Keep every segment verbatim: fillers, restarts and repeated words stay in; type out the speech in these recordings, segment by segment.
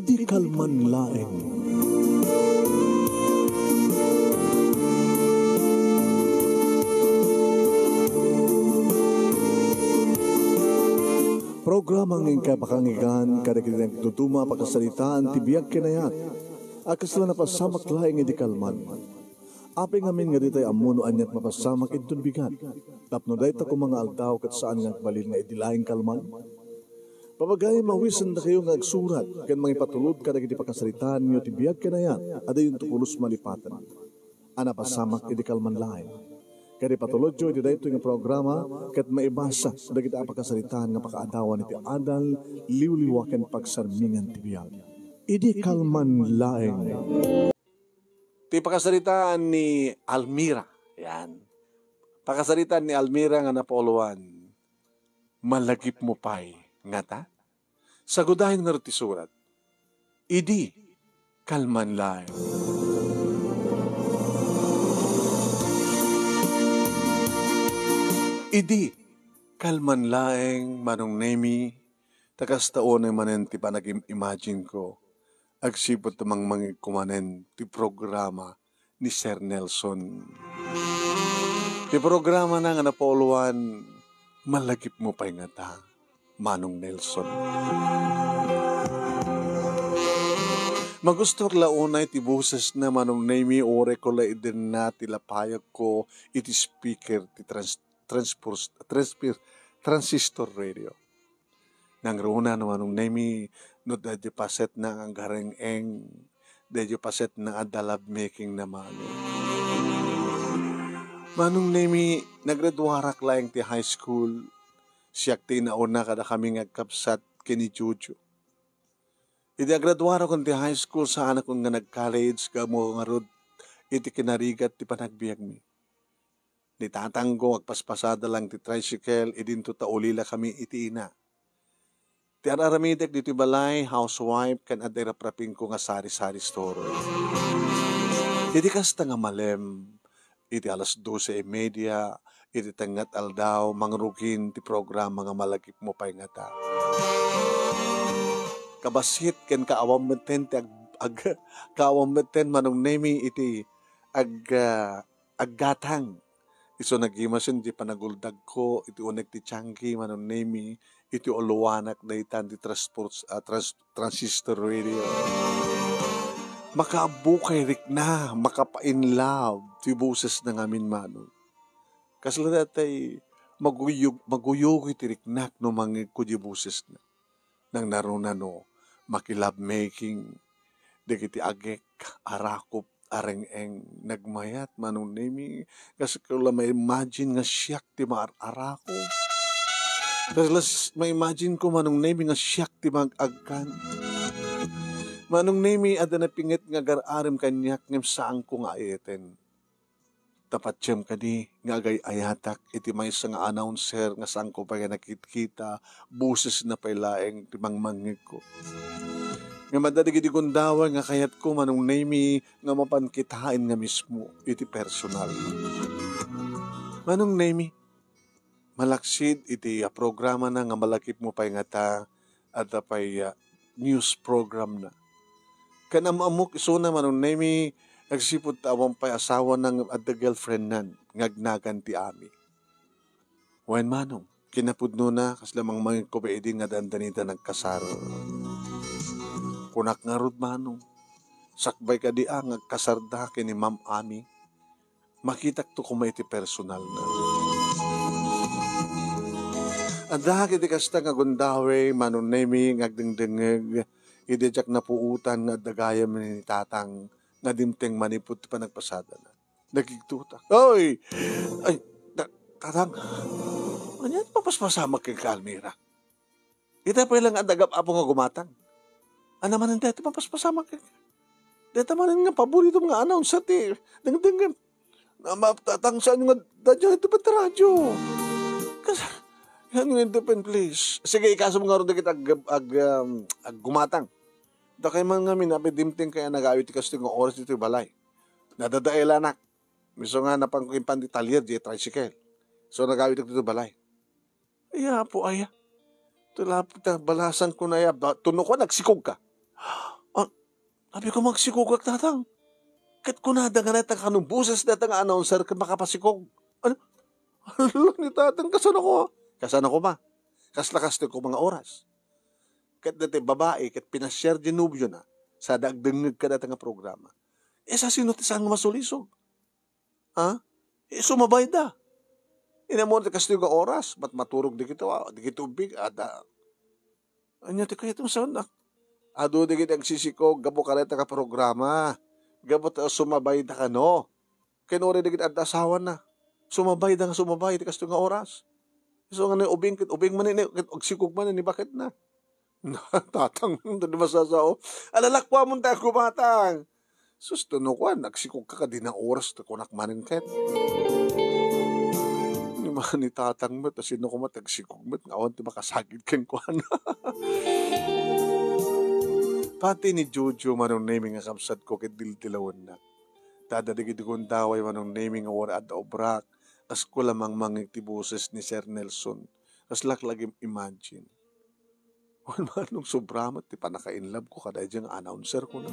Idi kalman laeng. Programa nga inkay pakanggan kadagiti nagduduma a pakasaritaan ti biag ken ayat a kasla napasamak laeng idi kalman. Apay ngamin nga ditay ammo no aniat mapasamak inton bigat? Tapno dayta koma nga aldaw ket saan nga agbalin nga idi laeng kalman? Papagayam, mawisendakayo nga agsurat ken mangipatulod kadagiti pakasaritaanyo ti biag ken ayat a dayonto pulos malipaten a napasamak idi kalman laeng. Ket ipatulodyo iti daytoy nga programa ket maibasa dagiti a pakasaritaan nga pakaadawan iti adal, liwliwa ken pagsarmingan ti biag. Idi kalman laeng. Ti pakasaritaan ni Almira. Yan. Pakasaritaan ni Almira nga napauluan, "Malagipmo pay ngata?" Sagudayen ngarud ti surat. Idi kalman laeng. Idi kalman laeng, Manong Nemi, ta kasta unay manen ti panagim-imagine ko. Agsipud ta mangmangegko manen ti programa ni Sir Nelson. Ti programana nga napauluan, "Malagipmo pay ngata, Manong Nelson?" Magustuak la unay ti bosesna, Manong Nemi, uray ko la idenna ti lapayagko iti speaker ti trans-, transpors-, transpir-, transistor radio. Nangruna no Manong Nemi, no daydi paset nga agareng-eng, daydi paset nga adda lovemaking na Manong. Manong Nemi, nagraduarak laeng ti high school. Siak ti inauna kadakami nga agkabsat ken ni Jojo. Idi agraduarakon ti high school, saanakon nga nag-college, gapu ngarud iti kinarigat ti panagbiagmi. Ni tatangko, agpaspasada lang ti tricycle, idinto ta ulila kami iti ina. Ti ar-aramidek ditoy balay, housewife, ken adda iraprapingko nga sari-sari store. Idi kasta nga malem, iti alas doce y media, iti tengnga aldaw, mangrugin ti programa nga Malagipmo pay ngata. Kabassit ken kaawam metten ti ag-, ag-, kaawam metten Manong Nemi iti ag-, ah, aggatang. Isu nagimasen di panaguldagko iti unek ti tiangki, Manong Nemi, iti uluanak daytan ti transport, ah, trans-, transistor radio. Makaabbokay rikna, makapain love ti bosesna ngamin, Manong. Kasla datay maguyog-, maguyog iti riknak no mangngegko di bosesna. Nangnaruna no maki-lovemaking dagiti agek, arakop, areng-eng, nagmayat, Manong Nemi, kas-, kasla ma-imagine nga siak ti maar-arakop. Kasla s-, ma-imagine ko, Manong Nemi, nga siak ti mag-agkan. Manong Nemi, adda napinget nga agar-arem kaniak ngem saanko nga ayeten. Ta patiem kadi nga agay-ayatak iti maysa nga announcer nga saanko pay nga nakitkita, bosesna pay laeng ti mangmangngegko. Ngem adda dagiti gundaway nga kayatko, Manong Nemi, nga mapan kitaen nga mismo iti personal. Manong Nemi, malaksid iti, ah, programana nga Malagipmo pay ngata, adda pay, ah, news programna. Ken am-ammok isuna, Manong Nemi, agsipud ta awan pay asawana ngem adda girlfriendnan nga agnagan ti Ami. Wen, Manong, kinapudnona, kasla mangmangegko pay idi nga dandani ta nagkasar. Kunak ngarud, Manong, sakbay kadi a nga agkasarda ken ni Ma'am Ami, makitakto koma iti personalna. Adda iti kasta nga gundaway, Manong Nemi, nga agdengdengngeg idi diak napuotan nga adda gayam ni Tatang nga dimteng manipud ti panagpasadana. Nagigtutak. Oy! Ay, ta-, Tatang, ania ti mapaspasamak kenka, Almira? Ita pay lang adda gap-apo nga gumatang. Ania manen dayta mapaspasamak kenka? Dayta manen nga paboritom nga announcer ti dengdengngem. Maptatang saan nga dadya iti pagtaradyo. Kas-, yan nga ito, pen, please. Sige, ikasom nga ron dagiti ag-, ag-, um, aggumatang. Dakay man ngamin, apay dimteng kaya nagawid ti kastoy nga oras ditoy balay. Nadadaelanak. Isu nga napan ko impan ti talyer, di tricycle. So, nagawid ditoy balay. Ay, Apo, aya. Tulap ta balasan ko na ya. Ba, tuno ko, nagsikog ka. Sabi ko, "Magsikogak, Tatang." Ket kunada nga dayta kano boses dayta nga announcer ket makapasikog. Ano? Hala ni Tatang, kasano ko? Kasano ko ma? Kasla kastoy ko mga oras. Ket dayta babai, ket pinasiar di nobio na, sada agdengngeg kadayta nga programa. E, sa sino ti saan nga masulisog? Ha? E, sumabay da. Inamon ti kastoy nga oras, mat-, maturog di kito, ah, di kito ubig, ada. Anya ti kayat mo sa anak? Adu di kiti agsisikog, gapu kadayta ka programa. Gapu ta sumabay da kano. Ken uray di kiti adda asawana. Sumabay da nga sumabay, ti kastoy nga oras. So, nga ni ubing, ket ubing man ni, ket agsikog man ni, bakit na? Tatang, di masasao. Alalakwamon tayo kumatang. Sus, no kuan, nagsikog ka kadi na oras, ta kunak manen ket. Ni ma-, ni Tatang met, asino koma ti agsikog met, nga awan ti makasagid ken kuan. Pati ni Jojo, Manong Nemi nga kabsat ko, ket dildilawennak. Tada dagiti gundaway, Manong Nemi, nga uray adda obrak, kas ko lamang mangeg ti boses ni Sir Nelson. Kaslak lagi imagine. Wen, Manong, sobra met ti pannaka-inlove ko kadaydiay nga announcer ko na.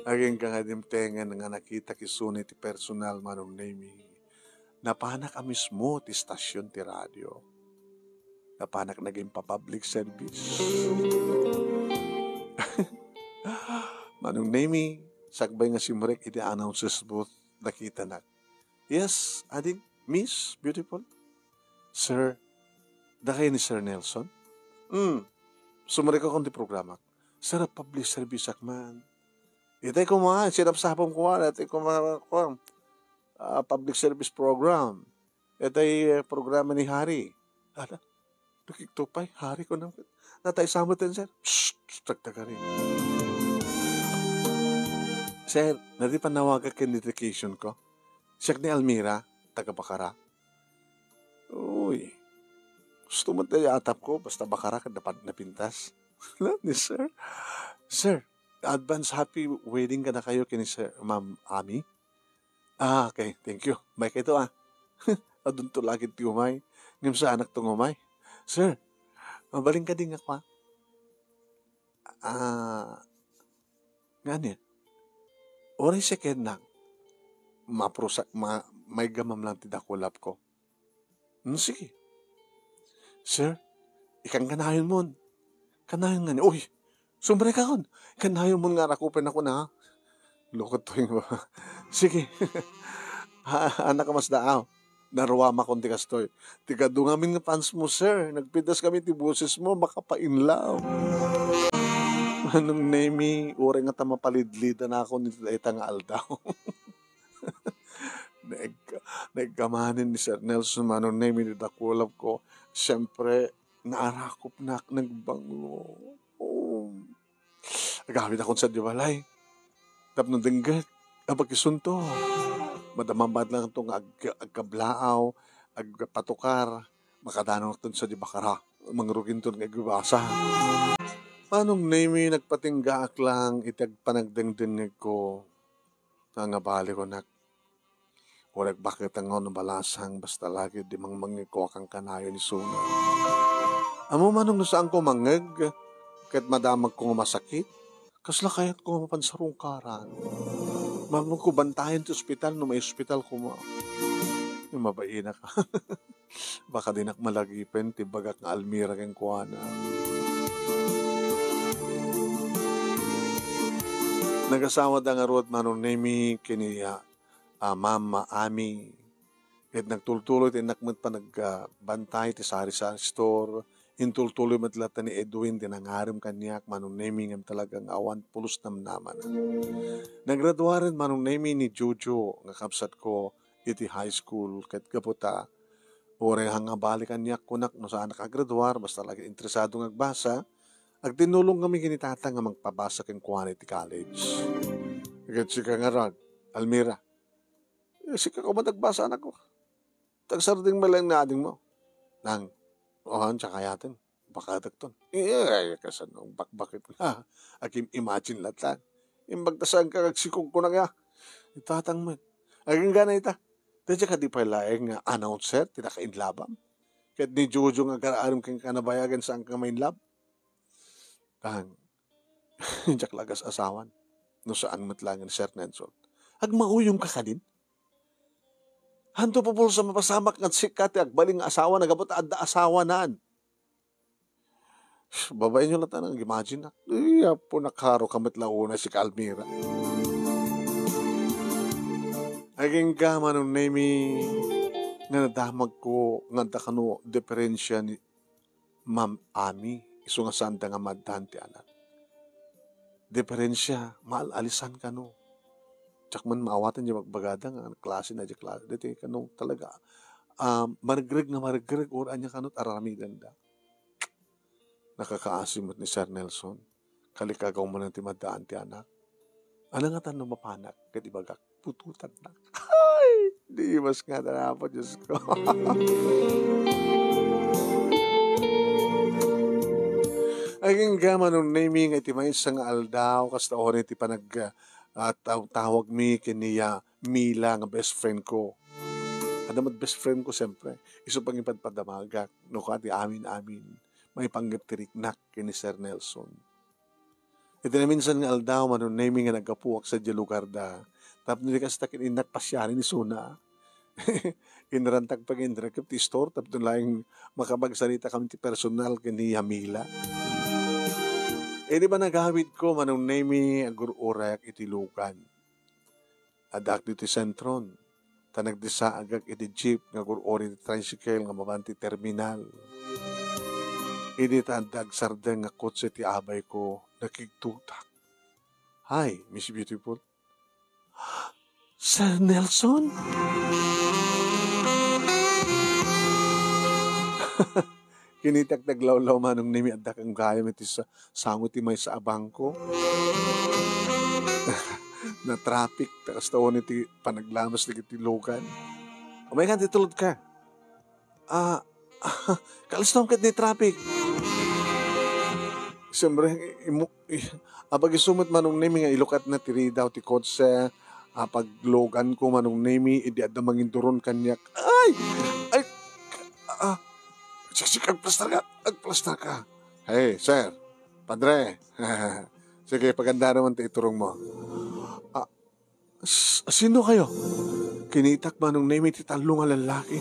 Agingga nga dimtengen nga nakitak isuna iti personal, Manong Nemi. Napanak a mismo ti stasyon ti radio. Napanak naging pa-public service. Manong Nemi, sakbay nga simrek iti announcer's booth, nakitanak. Yes, ading, Miss, beautiful. Sir, dakay ni Sir Nelson? Hmm, sumrekakon ti programak. Sir, a public service ak man. Itay koma, sinapsapam koma, itay koma, koma, ah, public service program. Itay, eh, programa ni Hari. Ala, nakikto pay, Hari ko nang, natay sa mo ten, sir. Shh, shh, tagtagari. Sir, nadi panawagak ken dedication ko. Siak ni Almira, taga Bacara. Uy, gusto mo tayo atap ko, basta Bacara ka dapat napintas. Ni sir. Sir, advance happy wedding ka na kayo kini Sir, Ma'am Ami. Ah, okay. Thank you. May kayo to, ah. Adun to lagi ti umay. Ngem sa anak tong umay. Sir, mabaling ka din nga kwa. Ah, nga niya. Oray second na. Maprusa, ma, may gamam lang ti dakulap ko. Hmm, sige. Sir, ikan kanayon mon. Kanayon nga ni, uy, sumrek akon. Kanayon mon nga rakupen ako na, ha? Lukot to yung, sige. Ha, anak ka mas daaw. Naruam akon ti kastoy. Ti kadungamin nga fans mo, sir. Nagpitas kami ti boses mo, makapa-in love. Manong Nemi, uray nga ta mapalidlidan ako nito dayta nga aldaw. Naeg-, naegkamanen ni Sir Nelson, Manong Nemi, ni dakulap ko. Siyempre, naarakop nak, nagbanglo. Oh. Agawid akon sa di balay. Tapno dengget, abakisunto. Madamamad lang to nga ag-, agkablaaw, agpatukar, makadano ton sa di Bacara. Mangruginton nga agbasa. Manong Nemi, nagpatinggaak lang iti agpanagdengdengngeg ko. Nangabali ko nak. Uray bakit nga no balasang basta lagi di mangmangeg ko akan kanayon isuna. Amo manong no saan ko mangeg, ket madamag ko nga masakit, kasla kayat ko nga mapansarungkaran. Mamag ko bantayan ti ospital no may ospital koma. Yung mabainak. Baka dinak malagipen ti bagak nga Almira kenkuana. Nagasawa da ngarud Manong Nemi ken ni, ah, ah, Mama Ami. Ket nagtultuloy ti innak met panag-, ah, bantay ti sari-sari store. Intultuloy met latta ni Edwin ti nangarem kaniak Manong Nemi ngem talaga nga awan pulos namnamana. Nagraduaren Manong Nemi ni Jojo nga kabsat ko iti high school ket gapu ta uray nga bali kaniak kunak no saanak a graduar, basta lagi interesado nga agbasa, agtinnulong kami ken ni Tata nga magpabasa kenkuana iti college. Ket sika ngarud, Almira, eh, sika koma ti agbasa, anak ko. Tagsardeng met laeng ni adingmo. Nang, o, ania kayaten? Bakatek ton. Eh, ay, kasano, bakbakit nga. Agim-imagine latta. Imbag ta saan ka agsikog ko na kaya. Itatang met. Agingga na ita. Daydiay kadi pay laeng nga announcer, ti naka-inlove-am. Ket ni Jojo nga agar-aram ken kanabayagan saan ka ma-inlove. Kan, Diak la kas-asawan. No saan met laeng ni Sir Nelson. Agmauyongka kadin? Hanto pupulsa mapasamak nga sika ti agbalin nga asawana gapu ta adda asawanan. Babaenyo latta nga imagine na. Ay, apo, nakaro ka met la unay sika, Almira. Agingga, Manong Nemi, nga nadamagko nga adda kano diferensia ni Ma'am Ami, isu nga saanda nga maaddan ti anak. Diferensia, maal-alisan kano. Diak man maawatan diay bagbagada nga klase na diay klase. Dati kano talaga, ah, maregreg nga maregreg, or ania kano, aramidenda. Nakakaasi met ni Sir Nelson. Kalikagaw manen ti maddaan ti anak. Ala ngatan no mapanak ket ibagak, putotannak. Ay, di imas nga na, Apo Diyos ko. Agingga, Manong Nemi, nga iti maysa nga aldaw, kasta oras iti panag-, ah, taw-, tawagmi ken ni, ah, Mila nga best friend ko. Adda met best friend ko, siyempre. Isu pangipadpadamagak, no, kadi amin-amin. Maipanggep ti riknak ken ni Sir Nelson. Iti naminsan nga aldaw, Manong Nemi, nga naggapuak sadiay lugarda, tapno di kasta ken innak pasiaren isuna. Inrantak pay nga inrekep ti istor tapno laeng makapagsaritakamin ti personal ken ni Yamila. Idi panagawidko, Manong Nemi, agur-urak iti lugan. Addaak ditoy sentron, ta nagdisaagak iti jeep nga agur-uri ti tricycle nga mapan ti terminal. Idi ta adda agsardeng nga kotse ti abayko, nakigtotak. "Hi, Miss Beautiful." "Sir Nelson?" Kinitak ti aglawlaw, Manong Nemi, adda kan gayam iti sa-, sango ti maysa a bangko. Na-traffic, ta kasta unay ti panaglamas dagiti lugan. Umaykan ti tulodka. Ah, kalistom ket ni traffic. Siyempre, imo, i-, apag isu met, Manong Nemi, nga ilukatna ti ridaw ti kotse, apag luganko, Manong Nemi, idi adda manginduron kaniak. Ay! Ay! Ah, siksik, agplastar ka! Agplastar ka! Hey, sir! Padre! Sige, paganda naman ti iturong mo. Ah, "S-, sino kayo?" Kinitak, Manong Nemi, ti tallo nga lalaki.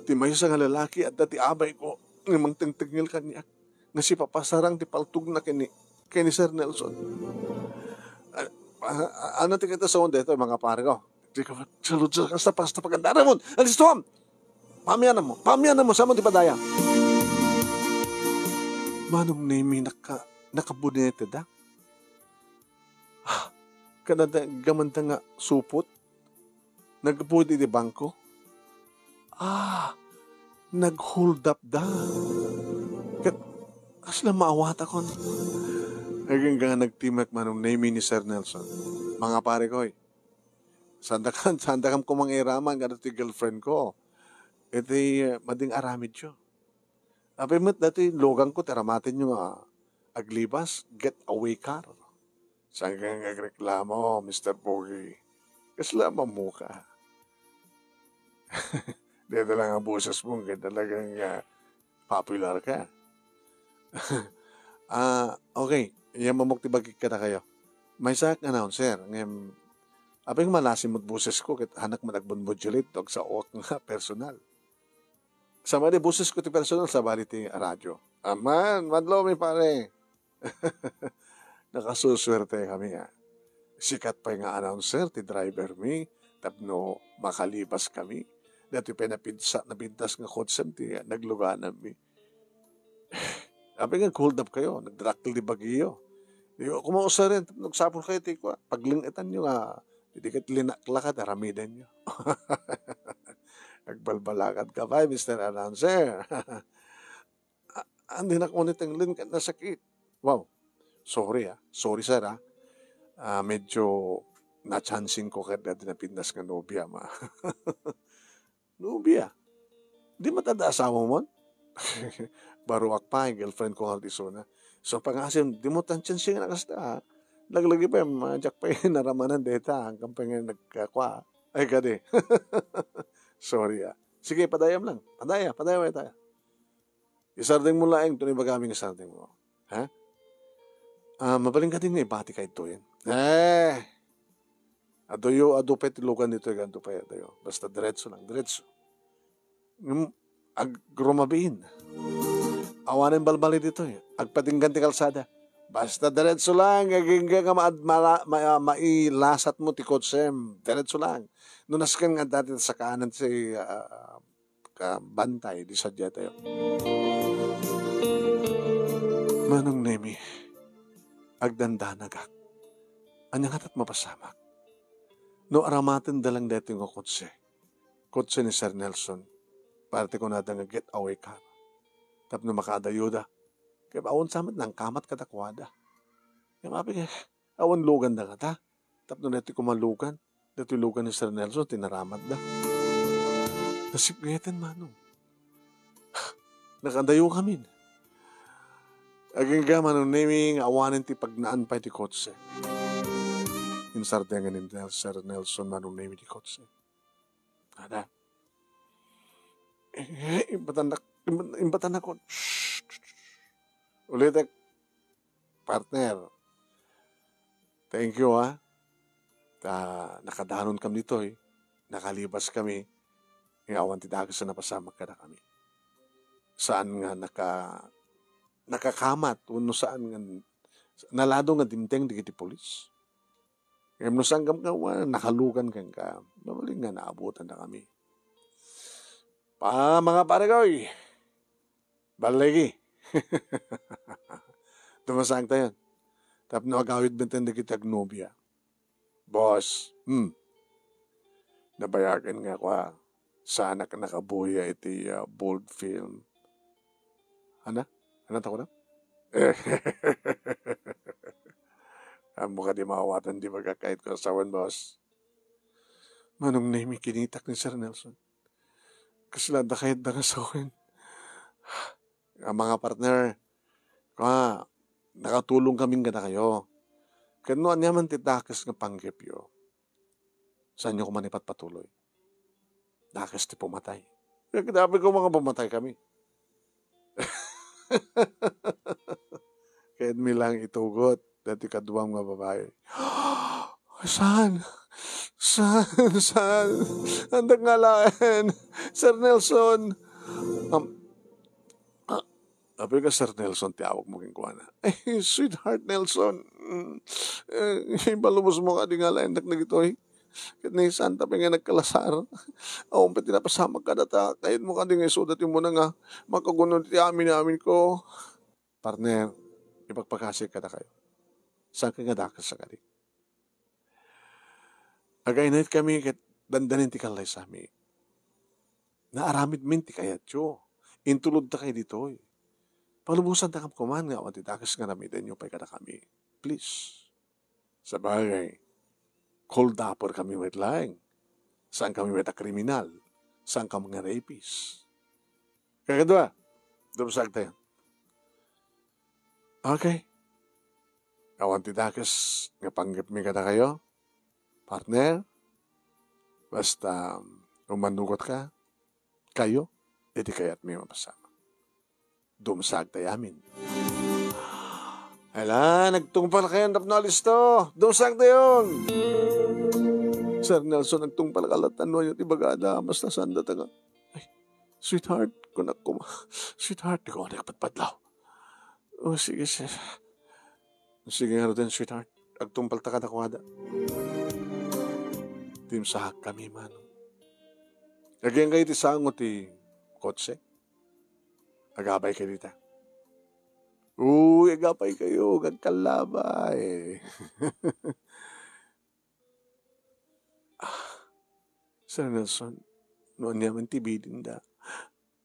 Ti maysa nga lalaki, adda ti abayko nga mangtengtengngel kaniak nga sipapasarang ti paltogna ken ni, ken ni Sir Nelson. Ah, ah, ano ti kita sa daytoy, mga pare ko? Di ka salud sa kasta, pasta pagandara mo. Alisto! Pamianam mo, pamianam mo, sa mo ti padaya. Manong Nemi, naka-, nakabunete da. Ah, kanada, gamanda nga supot. Naggapu iti bangko. Ah, nag-hold up da. Ket, kasla maawatakon. Agingga nagtimek, Manong Nemi, ni Sir Nelson. Mga pare koy, sandakam, sandakam kumang iraman, kada ti girlfriend ko. Iti, eh, mading aramid yo. Apay met datoy luganko ti aramatenyo nga aglibas, getaway car. Saan ka nga agreklamo, Mister Pogi? Kasla mamuka. Deta lang ang boses mo, kaya talagang, ah, popular ka. Ah, okay. Yan mamok ti bagik ka na kayo. Maysa ak announcer. Ngem, apay nga malasim met boses ko, ket hanak man agbonmodulate, agsaoak nga personal. Sa madi boses ko ti personal, sabali ti radyo. Aman, madlomi, pare. Nakasusuerte kami, ah. Sikat pay nga announcer ti driver mi tapno makalibas kami. Dati pay napinsa-, napintas nga kotsem ti nagluganan mi. Apay nga hold up kayo, nagdadakkel di bagiyo. Di ko kumausaren, tapno nagsapul kayo ti kua, paglengetan nyo nga, di ket linaklakad, aramiden nyo. Agbalbalakat ka pa, Mister Announcer. A-, andi nak unay tenglen ket nasakit. Wow. Sorry, ah. Sorry, sir, ah. Ah, medyo na-chancing ko ket dati napintas nga nobia, ma. Nobia? Di met adda asawa mo? Baruak pay, girlfriend ko nga ti isuna. So, pangasim, di mo tan chancing nga kasta, ah. Laglagi pay, ma, diak pay naramanan deta, hanggang pay nga nagkakua. Ay, kadi. Sorry, ah. Sige, padayam lang. Padaya, padaya, padaya. Isardeng mo laeng, ito ni bagami nga isardeng mo. Ha? Ah, mabalin kadi nga ibati kayto yan? Eh, aduyo, adu pay ti lugan ditoy, adu pay, adayo. Basta diretso lang, diretso. Ngem agrumabiin. Awanen balbali ditoy. Agpadinggan ti kalsada. Basta diretso lang, agingga nga maad-, mala-, ma-, mailasat mo ti kotsem. Diretso lang. No nasken nga dati sakanan ti, ah, kabantay, di sadiay tayo. Manong Nemi, agdandanagak. Ania ngatat mapasamak? No aramaten da lang daytoy nga kotse. Kotse ni Sir Nelson. Para ti kunada nga getaway car. Tapno makaadayoda. Kaya awan sa met nangkamat kadakuada. Kaya mapi, awan lugan da kata. Tapno daytoy koma lugan. Daytoy lugan ni Sir Nelson, tinaramat da. Nasipngeten, Manong. Nakadayo kamin. Agingga, Manong Nemi, nga awanen ti pagnaan pay ti kotse. Insardengan ni Nel-, Sir Nelson, Manong Nemi, ti kotse. Ada. Eh, imbatanak, imbat-, imbatanakon. Shh, shh, shh. Ulitek, partner. Thank you, ha. Ta, nakadanon kam ditoy. Nakalibas kami. Nga awan ti dakes a napasamak kadakami. Saan nga naka-, nakakamat, wenno saan nga nalado nga dimteng dagiti pulis. Ngem no saan kam nga, wa, nakalugan kenka, mabalin nga naabutan da kami. Pa, mga paregoy, balligi. Dumasag tayon. Tapno agawid benten dagiti agnobia. Boss, hmm. Nabayagen nga kua, saanak nakabuya iti, ah, bold film. Ana? Ana ta kuna? Ammo kadi maawatan di bagak kayat ko asawen, boss. Manong Nemi, kinitak ni Sir Nelson. Kasla da kayat da nga sawen. Ah, mga partner, kua, nakatulong kami kadakayo. Ken no ania man ti dakes nga panggepyo, saanyo koma ipatpatuloy. Dakes ti pumatay. Kaya kinabi ko, mga pumatay kami. Kaya mi lang itugot dati kaduam nga babae. Saan? Saan? Saan? Andak nga alaen. Sir Nelson. Am-, ah, apay ka, Sir Nelson, ti awag mo kenkuana. Eh, sweetheart Nelson. Mm, eh, ipalubos mo kadi nga alaendak dagitoy. Ket ni saan ta pay nga nagkalasar. Awan pay ti napasamak kada ta. Kayat mo kadi nga isuda ti muna nga makaguno ti amin-amin ko. Partner, ipagpakasik kada kayo. Saan ka nga dakes a kadi? Againayt kami ket dandanin ti kallaysami. Naaramid min ti kayatyo. Intulod ta kay ditoy. Palubosan ta kam kuman nga awan ti dakes nga aramidenyo pay kada kami. Please. Sabagay, hold-upper kami met laeng. Saan kami met a kriminal. Saan kami nga rapist. Kakadua, dumsag tayo. Okay. Awan ti dakes nga panggepmi kadakayo, partner. Basta, umanugot ka, kayo, iti kayatmi mapasama. Dumsag tayo amin. Hala, nagtungpal kayon tapno alisto. Dumsag tayon. Sir Nelson, nagtungpal ka latta no ania ti bagada. Basta saan data nga. Ay, sweetheart, kunak kuma. Sweetheart, di ko nagpadpadlaw. O, sige, sir. Sige nga ruten, sweetheart. Agtungpal ta kadakuada. Dimsahak kami, Manong. Agyan kayo ti sango ti kotse. Agabay kayo dita. Uy, agabay kayo. Agkallabay. Ah, Sir Nelson, no aniaman ti bilinda.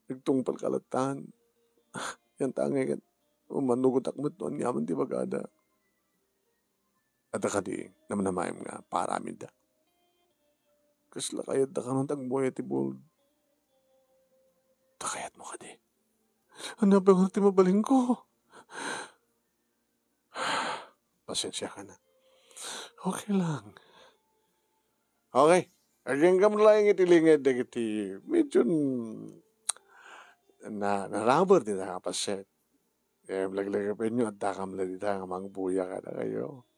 Nagtungpal kalatan. Yan tangay ket umanugot ak met no aniaman ti bagada. Adda kadi namnamaem nga paaramidda? Kasla kayatda kanon ti agbuya ti bold? Ta kayatmo kadi? Ania pay nga ti mabalinko? Pasensiaka na. Okay lang. Okay. Agingga laeng iti linged dagiti medyo n-, na, narubber ti nakapaset. Eh, laglagipenyo, addakam la dita nga mangbuya kadakayo.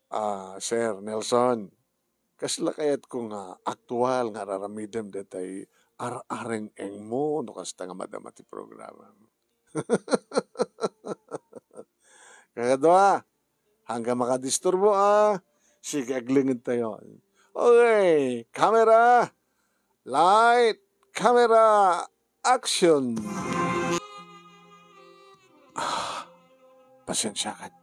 Ah, Sir Nelson, kasla kayatko nga aktual nga ar-aramidem daytay ar-areng-engmo no kasta nga madama ti programam. Kakadua, hanggang makadisturbo, ah. Sige, aglinged tayo. Okay, camera, light, camera, action! Ah, pasensiakan.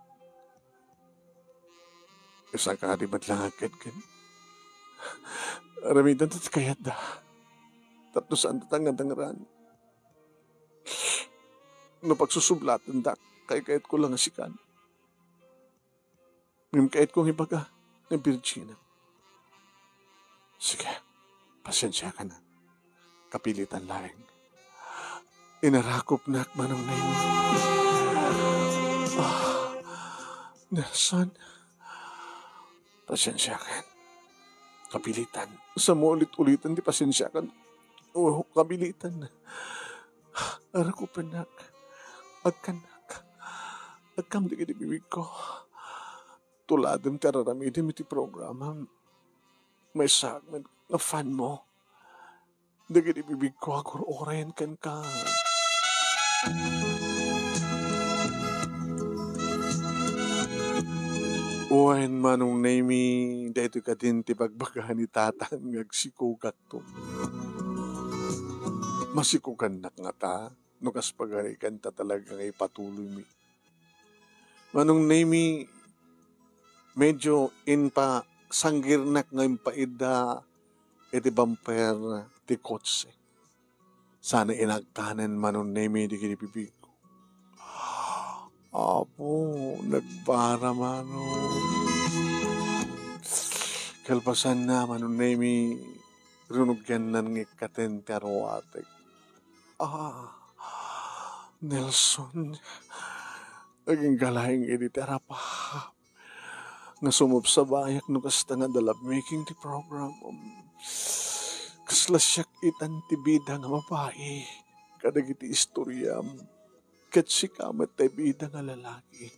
Saan ka di met lang agketken? Aramidenta ti kayatda. Tapno saan ta nga dangran. No pagsusublatendak, kaykayatko lang nga sikan. Ngem kayatko nga ibaga nga birjina. Sige, pasensiakan. Kapilitan laeng. Inarakopnak, Manong Nemi. Ah, Nelson, pasensiakan. Kapilitan. Sa mo ulit-ulitan ti pasensiakan. Oh, kapilitan. Arakopennak. Agkannak. Agkam dagiti bibigko. Tuladem ti ar-aramidem iti programam. Maysaak met nga fan mo. Dagiti bibigko agur-orayen kenka. Wen, Manong Nemi, daytoy kadin ti bagbaga ni Tatan nga agsikogakto. Masikogannak ngata no kas pagarigan ta talaga nga ipatuloymi. Manong Nemi, medyo inpa-, sanggirnak nga impaidda iti bumper ti kotse. Sana inagtanen, Manong Nemi, dagiti bibigko. Apo, nagbara, Manong. Kalpasanna, Manong Nemi, rinugiannan nga ikkaten ti aruatek. Ah, Nelson, agingga laeng idi ti arapa nga sumubsabayak no kasta nga adda lovemaking ti program. Kasla siak itan ti bida nga babai kadagiti istoriam, ket sika met ti bida nga lalaki.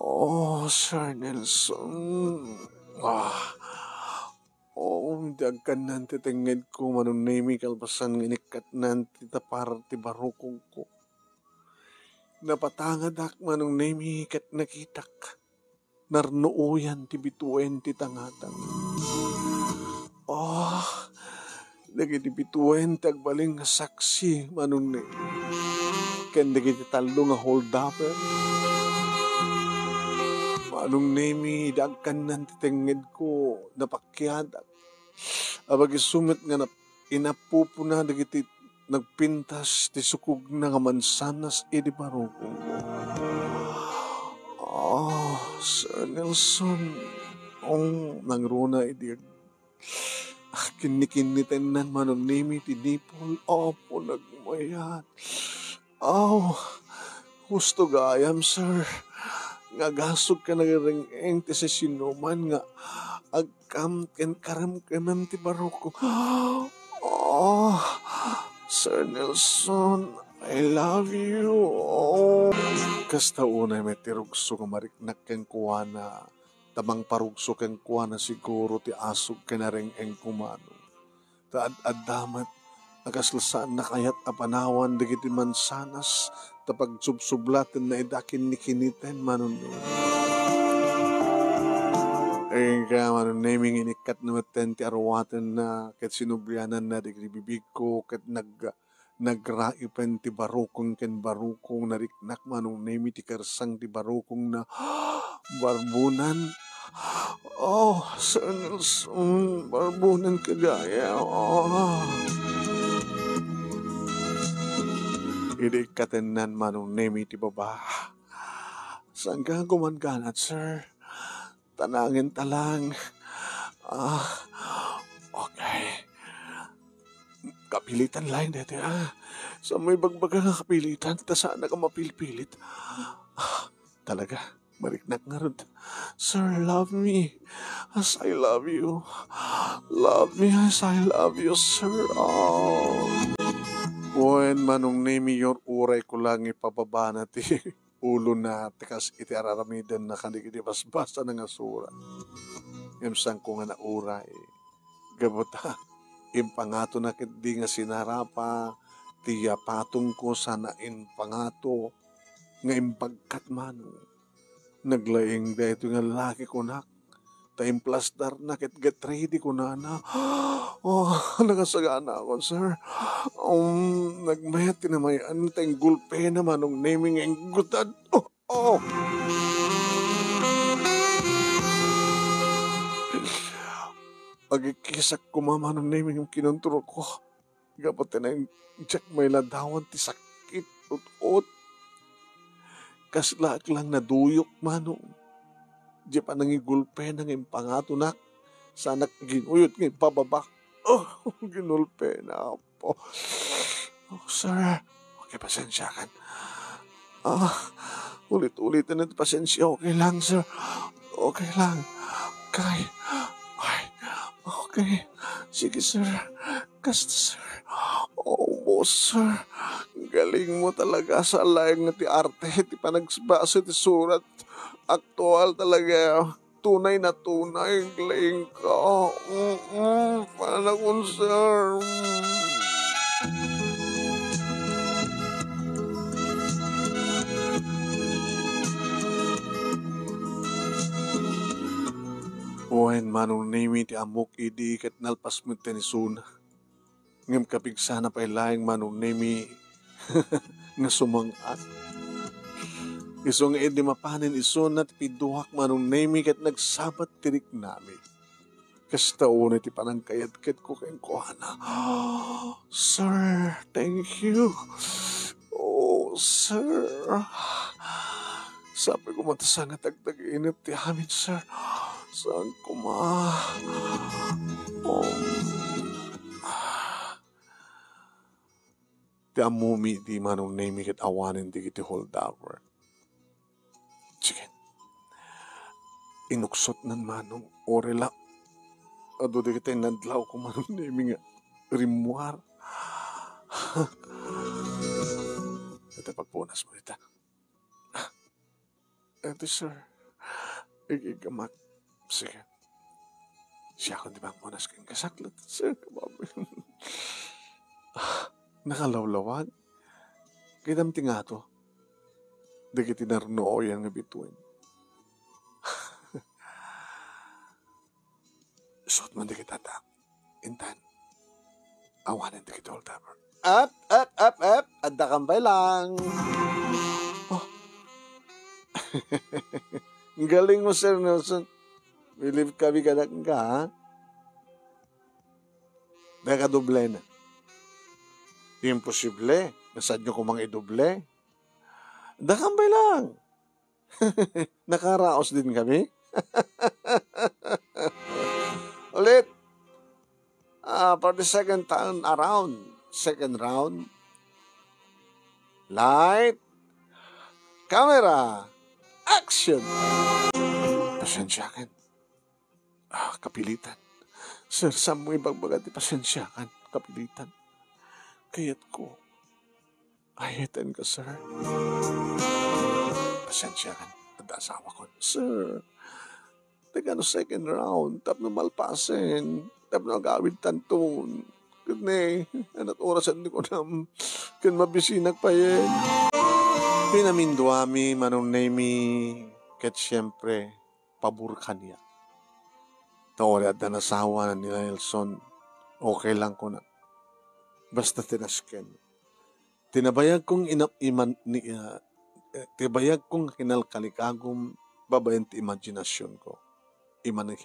Oh, Sir Nelson. Ah. Oh, di agkannan ti tengngedko, Manong Nemi, kalpasan nga inikkatnan ti tapar ti barukongko. Napatangadak, Manong Nemi, ket nakitak. Narnuoyan ti bituen ti tangatang. Oh, dagiti bituen ti agbalin nga saksi, Manong Nemi. Ken dagiti tallo nga holdupper. Manong Nemi, idi agkannan ti tengngedko, napakiadak. Apag isu met nga nap-, inapupona dagiti nagpintas ti sukogna nga mansanas idi barukongko. Ah, Sir Nelson, oh, nangruna idi ag-, ah, kinnikinnitennan, Manong Nemi, ti nipol. Apo, nagmayat. Aw, husto gayam, sir, nga agasog ken nagreng-eng ti sisinoman nga agkam ken karemkemem ti barukko. Oh, Sir Nelson, I love you. Oh. Kasta unay met ti rugso nga mariknak kenkuana, ta mangparugso kenkuana siguro ti asog ken areng-engko, Manong. Ta ad-adda met a kasla saanna kayat a panawan dagiti mansanas ta pagsubsublatenna ida kinnikiniten, Manong Nemi. Inka, Manong Nemi, nga inikkatna metten ti aruatenna ket sinubliananna dagiti bibigko ket nag-, nagraipen ti barukong ken barukong. Nariknak, Manong Nemi, ti kersang ti barukongna. Barbunan. Oh, Sir Nelson, barbunan ka gayam. Oh. Idi ikkatennan, Manong Nemi, ti baba. Saan ka kuman ganat, sir? Tanangen ta lang. Ah, okay. Kapilitan laeng daytoy, ah. Sa may bagbaga nga kapilitan, ta saan ka mapilpilit. Ah, talaga, mariknak ngarud. Sir, love me as I love you. Love me as I love you, sir. Oh. Wen, Manong Nemi, ur-urayko lang ipababana ti ulona ti kas iti ar-aramidenna kadagiti basbasana nga surat. Ngem saanko nga nauray. Gapu ta, impangatona ketdi nga sinarapa ti yapatongko sana impangato nga imbagkat man. Naglaing daytoy nga lalaki kunak, ta implastarna ket get ready kunana. Oh, nakasaganakon, sir. Um, nagmayat ti namay-an ta inggulpena Manong Nemi nga inggutad. Oh, oh. Agikkisak koma Manong Nemi nga kinontrolko. Gapu ta diak mailadawan ti sakit, ut-ot. Kasla ak lang naduyok, Manong. Diay panangigulpena nga impangatonak, saanak ginuyot nga impababa. Oh, ginulpena, Apo. Oh, sir. Okay, pasensiakan. Ah, ulit-ulitan ti pasensia. Okay lang, sir. Okay lang. Okay. Ay, okay. Sige, sir. Kasta, sir. Opo, sir. Galing mo talaga. Saan laeng nga ti arte, ti panagbasa ti surat. Aktual talaga. Tunay na tunay, galing ka. Mm-mm. Panakon, sir. Mm. Wen, Manong Nemi, ti ammok idi ket nalpas met ti isuna. Ngem kapigsana pay laeng Manong Nemi nga sumang-at. Isu nga idi mapanen isuna ti piduak Manong Nemi ket nagsabat ti riknami. Kasta unay ti panangkayatko kenkuana. Sir, thank you. Oh, sir. Sapay koma ta saan nga tagtaginep ti amin, sir. Saan koma? Oh. Ti ammomi idi Manong Nemi ket awanen dagiti holdaper. Sige. Inuksotnan Manong, uray la. Adu dagiti nadlawko Manong Nemi nga rimmuar. Ita pagpunas mo ita. Ito, sir. Igiggamak. Sige. Siakon ti mangpunas ken kasaklat, sir. Kababain. Ah, nakalawlawag. Kitam ti ngato. Dagiti narnuoyan nga bituen. Suot man dagiti atak. Intan, awanen dagiti holdaper. Ap, ap, ap, ap. Adda kam pay lang. Oh. Galing mo, Sir Nelson. Believe kami kanak ka, ha? Daka doble na. Imposible. Nasadyo ko mang idoble. Adda kam pay lang. Nakaraos din kami. Ulit. Ah, for the second time around, second round. Light, camera, action! Pasensiakan. Ah, kapilitan. Sir, saan mo ibagbaga ti pasensiakan? Kapilitan. Kayatko. Ay, eten ka, sir. Pasensiakan. Adda asawakon. Sir, nagano second round, tapno malpasen, tapno agawid tanton. Ket ne, anat orasen ti kunam, ken mabisinak payen. Pinaminduami, Manong Nemi, ket siempre, pabor kaniak. Ta uray adda nasawa ni Nelson, okay lang kuna. Basta ti nasken. Ti nabayagkong ina-, iman-, ni, ah, eh, ti bayagkong kinalkalikagum babaen ti imaginasyonko. Iman-,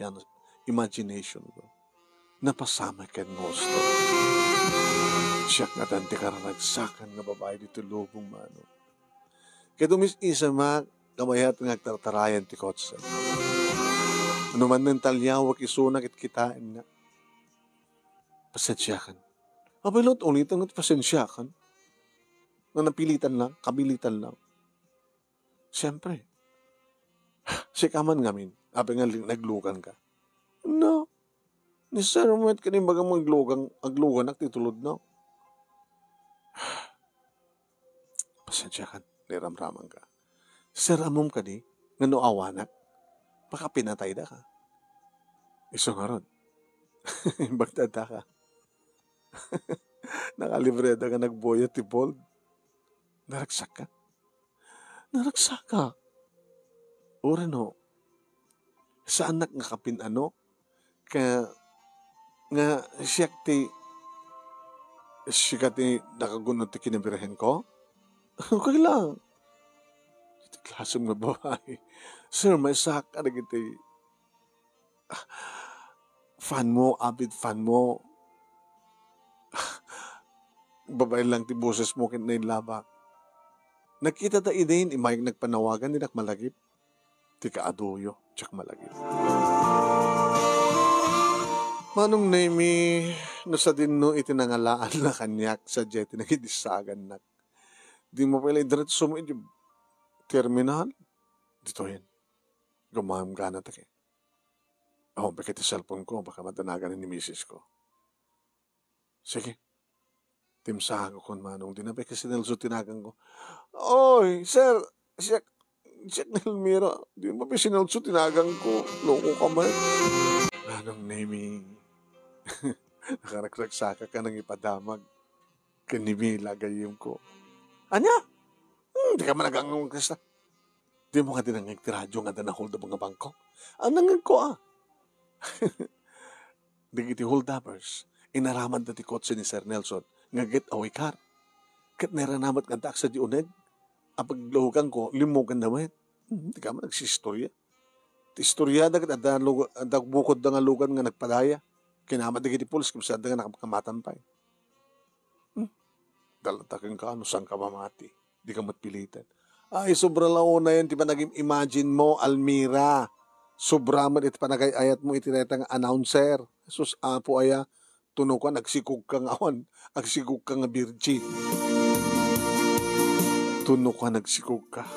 imagination ko. Napasamak ken gusto. Siak nga ti kararagsakan nga babai ditoy lubong, Manong. Ket umis-isa met, kabayat nga agtartarayan ti kotse. No man nentaliawek isuna ket kitaenna. Pasensiakan. Apay, lut-, ulitan nga pasensiakan. Nga napilitan lang, kapilitan lang. Siyempre. Sika man ngamin, apay nga li-, naglugan ka? No. Ni Sir met ken imbaga nga aglugan, agluganak ti tulod, no? Pasensiakan, ni ramramanka. Sir, ammom kadi nga no awanak, baka pinatayda ka. Isu ngarud, imbag ta adda ka. Nakalibreda nga nagboya ti bold. Naragsak ka? Naragsak ka. Uray no, saannak nga kapin-ano, ka, nga siak ti, sika ti nakagun-od ti kinabirhenko? Okay lang. Iti klasem nga babae. Sir, maysaak kadagiti, ah, fan mo, avid fan mo. Babaen lang ti boses mo ket nailabak. Nakita ta idin, imayag nagpanawagan, dinak malagip. Ti kaaduyo, diak malagip. Manong Nemi, no sadinno iti nangalaan na kaniak, sadiay ti nagidissagannak. Di mo pala idiretso mo iti terminal? Ditoyen. Gumamgana ta kay. Oh, baka ti cellphone ko, baka madanagan ni misis ko. Sige. Timsahak ko kun manong, di na pay kasi Nelson tinagan ko. Oy, sir, siak, siak ni Elmira. Di mo pa si Nelson tinagan ko. Loko ka man. Manong Nemi. Nakaragsagsaga ka nang ipadamag. Ken ni Mila, gayyem ko. Ania? Hmm, di ka man nagangang kasta. Di mo nga dinangngeg ti radyo nga adda na-hold up nga bangko? Ang nangngeg ko, ah. Dagiti holdupers, inaramidda ti kotse ni Sir Nelson nga getaway car. Ket nairanamat nga adda sadi uneg. Apaglahukan ko, limmugan na met. Hmm, di ka man nagsistorya. Ti istorya da ket adda luga-, adda bukodda nga lugan nga nagpadaya. Kinamat dagiti pulis, ket saan da nga nakakamatan pay. Hmm. Dalata kenka, no saan ka mamati. Di ka met piliten. Ay, sobra la unayen ti panagim-imagine mo, Almira. Sobra met iti panagay-ayat mo iti dayta nga announcer. Sus, Apo aya, tunukan, agsikog ka nga awan, agsikog ka nga virgin. Tunukan, agsikog ka.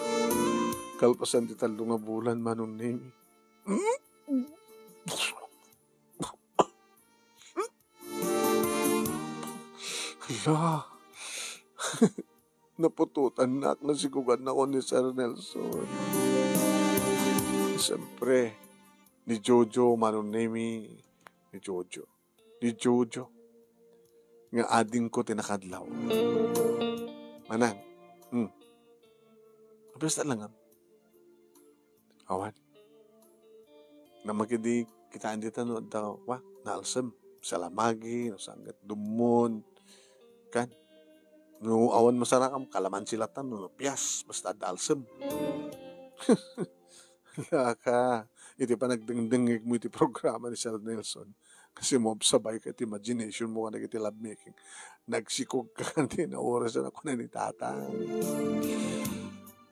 Kalpasan ti tallo nga bulan, Manong Nemi. Hmm? Hala. Naputotannak, nasikugannak ni Sir Nelson. Siyempre, ni Jojo, Manong Nemi, ni Jojo. Ni Jojo. Nga adingko ti nakadlaw. Manang, hmm. Basta lang, ah. Awan. Namagidi kitaan dita no adda, wa, naalsem. Salamagi, no sanggat dumon. Kan? No awan masarakam, kalamansi latan, no pias, basta adda alsem. Laka, iti panagdengdengngeg mo iti programa ni Sir Nelson. Kasi mo, sabay ka iti imagination mo kadagiti lovemaking. Nagsikog ka kanti na oras na kuna ni Tatang.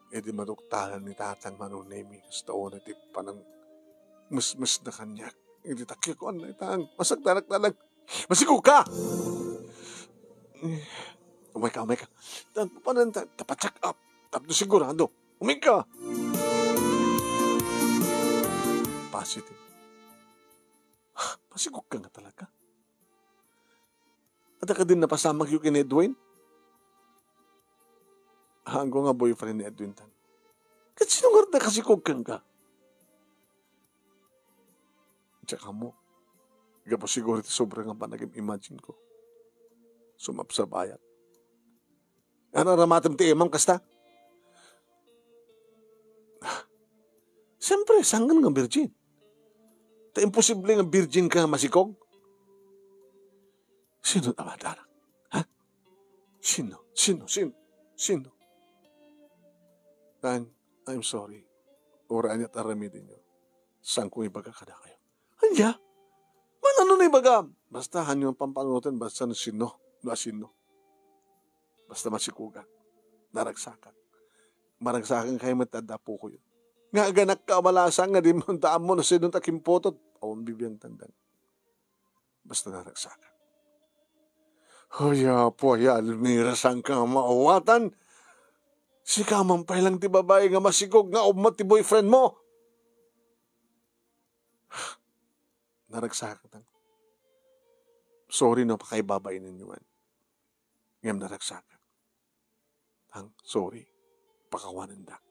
Iti maduktalan ni Tatang Manong Nemi, kasta una ti panang mesmes na kaniak. Iti takya ko, anay tang, masagdanak-danak. Masikog ka! Umay ka, umay ka. Tan, panan ta, tapacheck up. Tapno sigurado. Umay ka! Positive. Masikog ka nga talaga. Adda kadin napasamak yu ken ni Edwin? Haanko nga boyfriend ni Edwin tan. Ket sino nga adda kasikog kenka? Tsaka mo, gapu siguro ti sobra nga panagim-imagine ko. Sumabsabayat. Ano, aramatem ti imam kasta? Siyempre, sanggan nga virgin. Ta imposible nga virgin ka nga masikog. Sino ti amadanak? Ha? Sino? Sino? Sino? Sino? Tan, I'm sorry. Uray aniat aramidenyo. Saanko ibaga kadakayo. Ania? Manano na ibagam? Basta, hanyo pampanunoten, basta no sino. No sino. Basta masikogak. Naragsakak. Maragsakan kayo met adda apokoyo. Nga aganak ka abalasan nga di mo daan mo no sino ta kimputot. Awan bibiang tandang. Basta naragsakak. Hoy, Apo, ay Almira, saan ka nga maawatan? Sika man pay lang ti babae nga masikog nga ummat ti boyfriend mo. Naragsakak. Sorry no, pakaibabain ninyo man. Ngem naragsakak. Tang, sorry. Pakawanendak.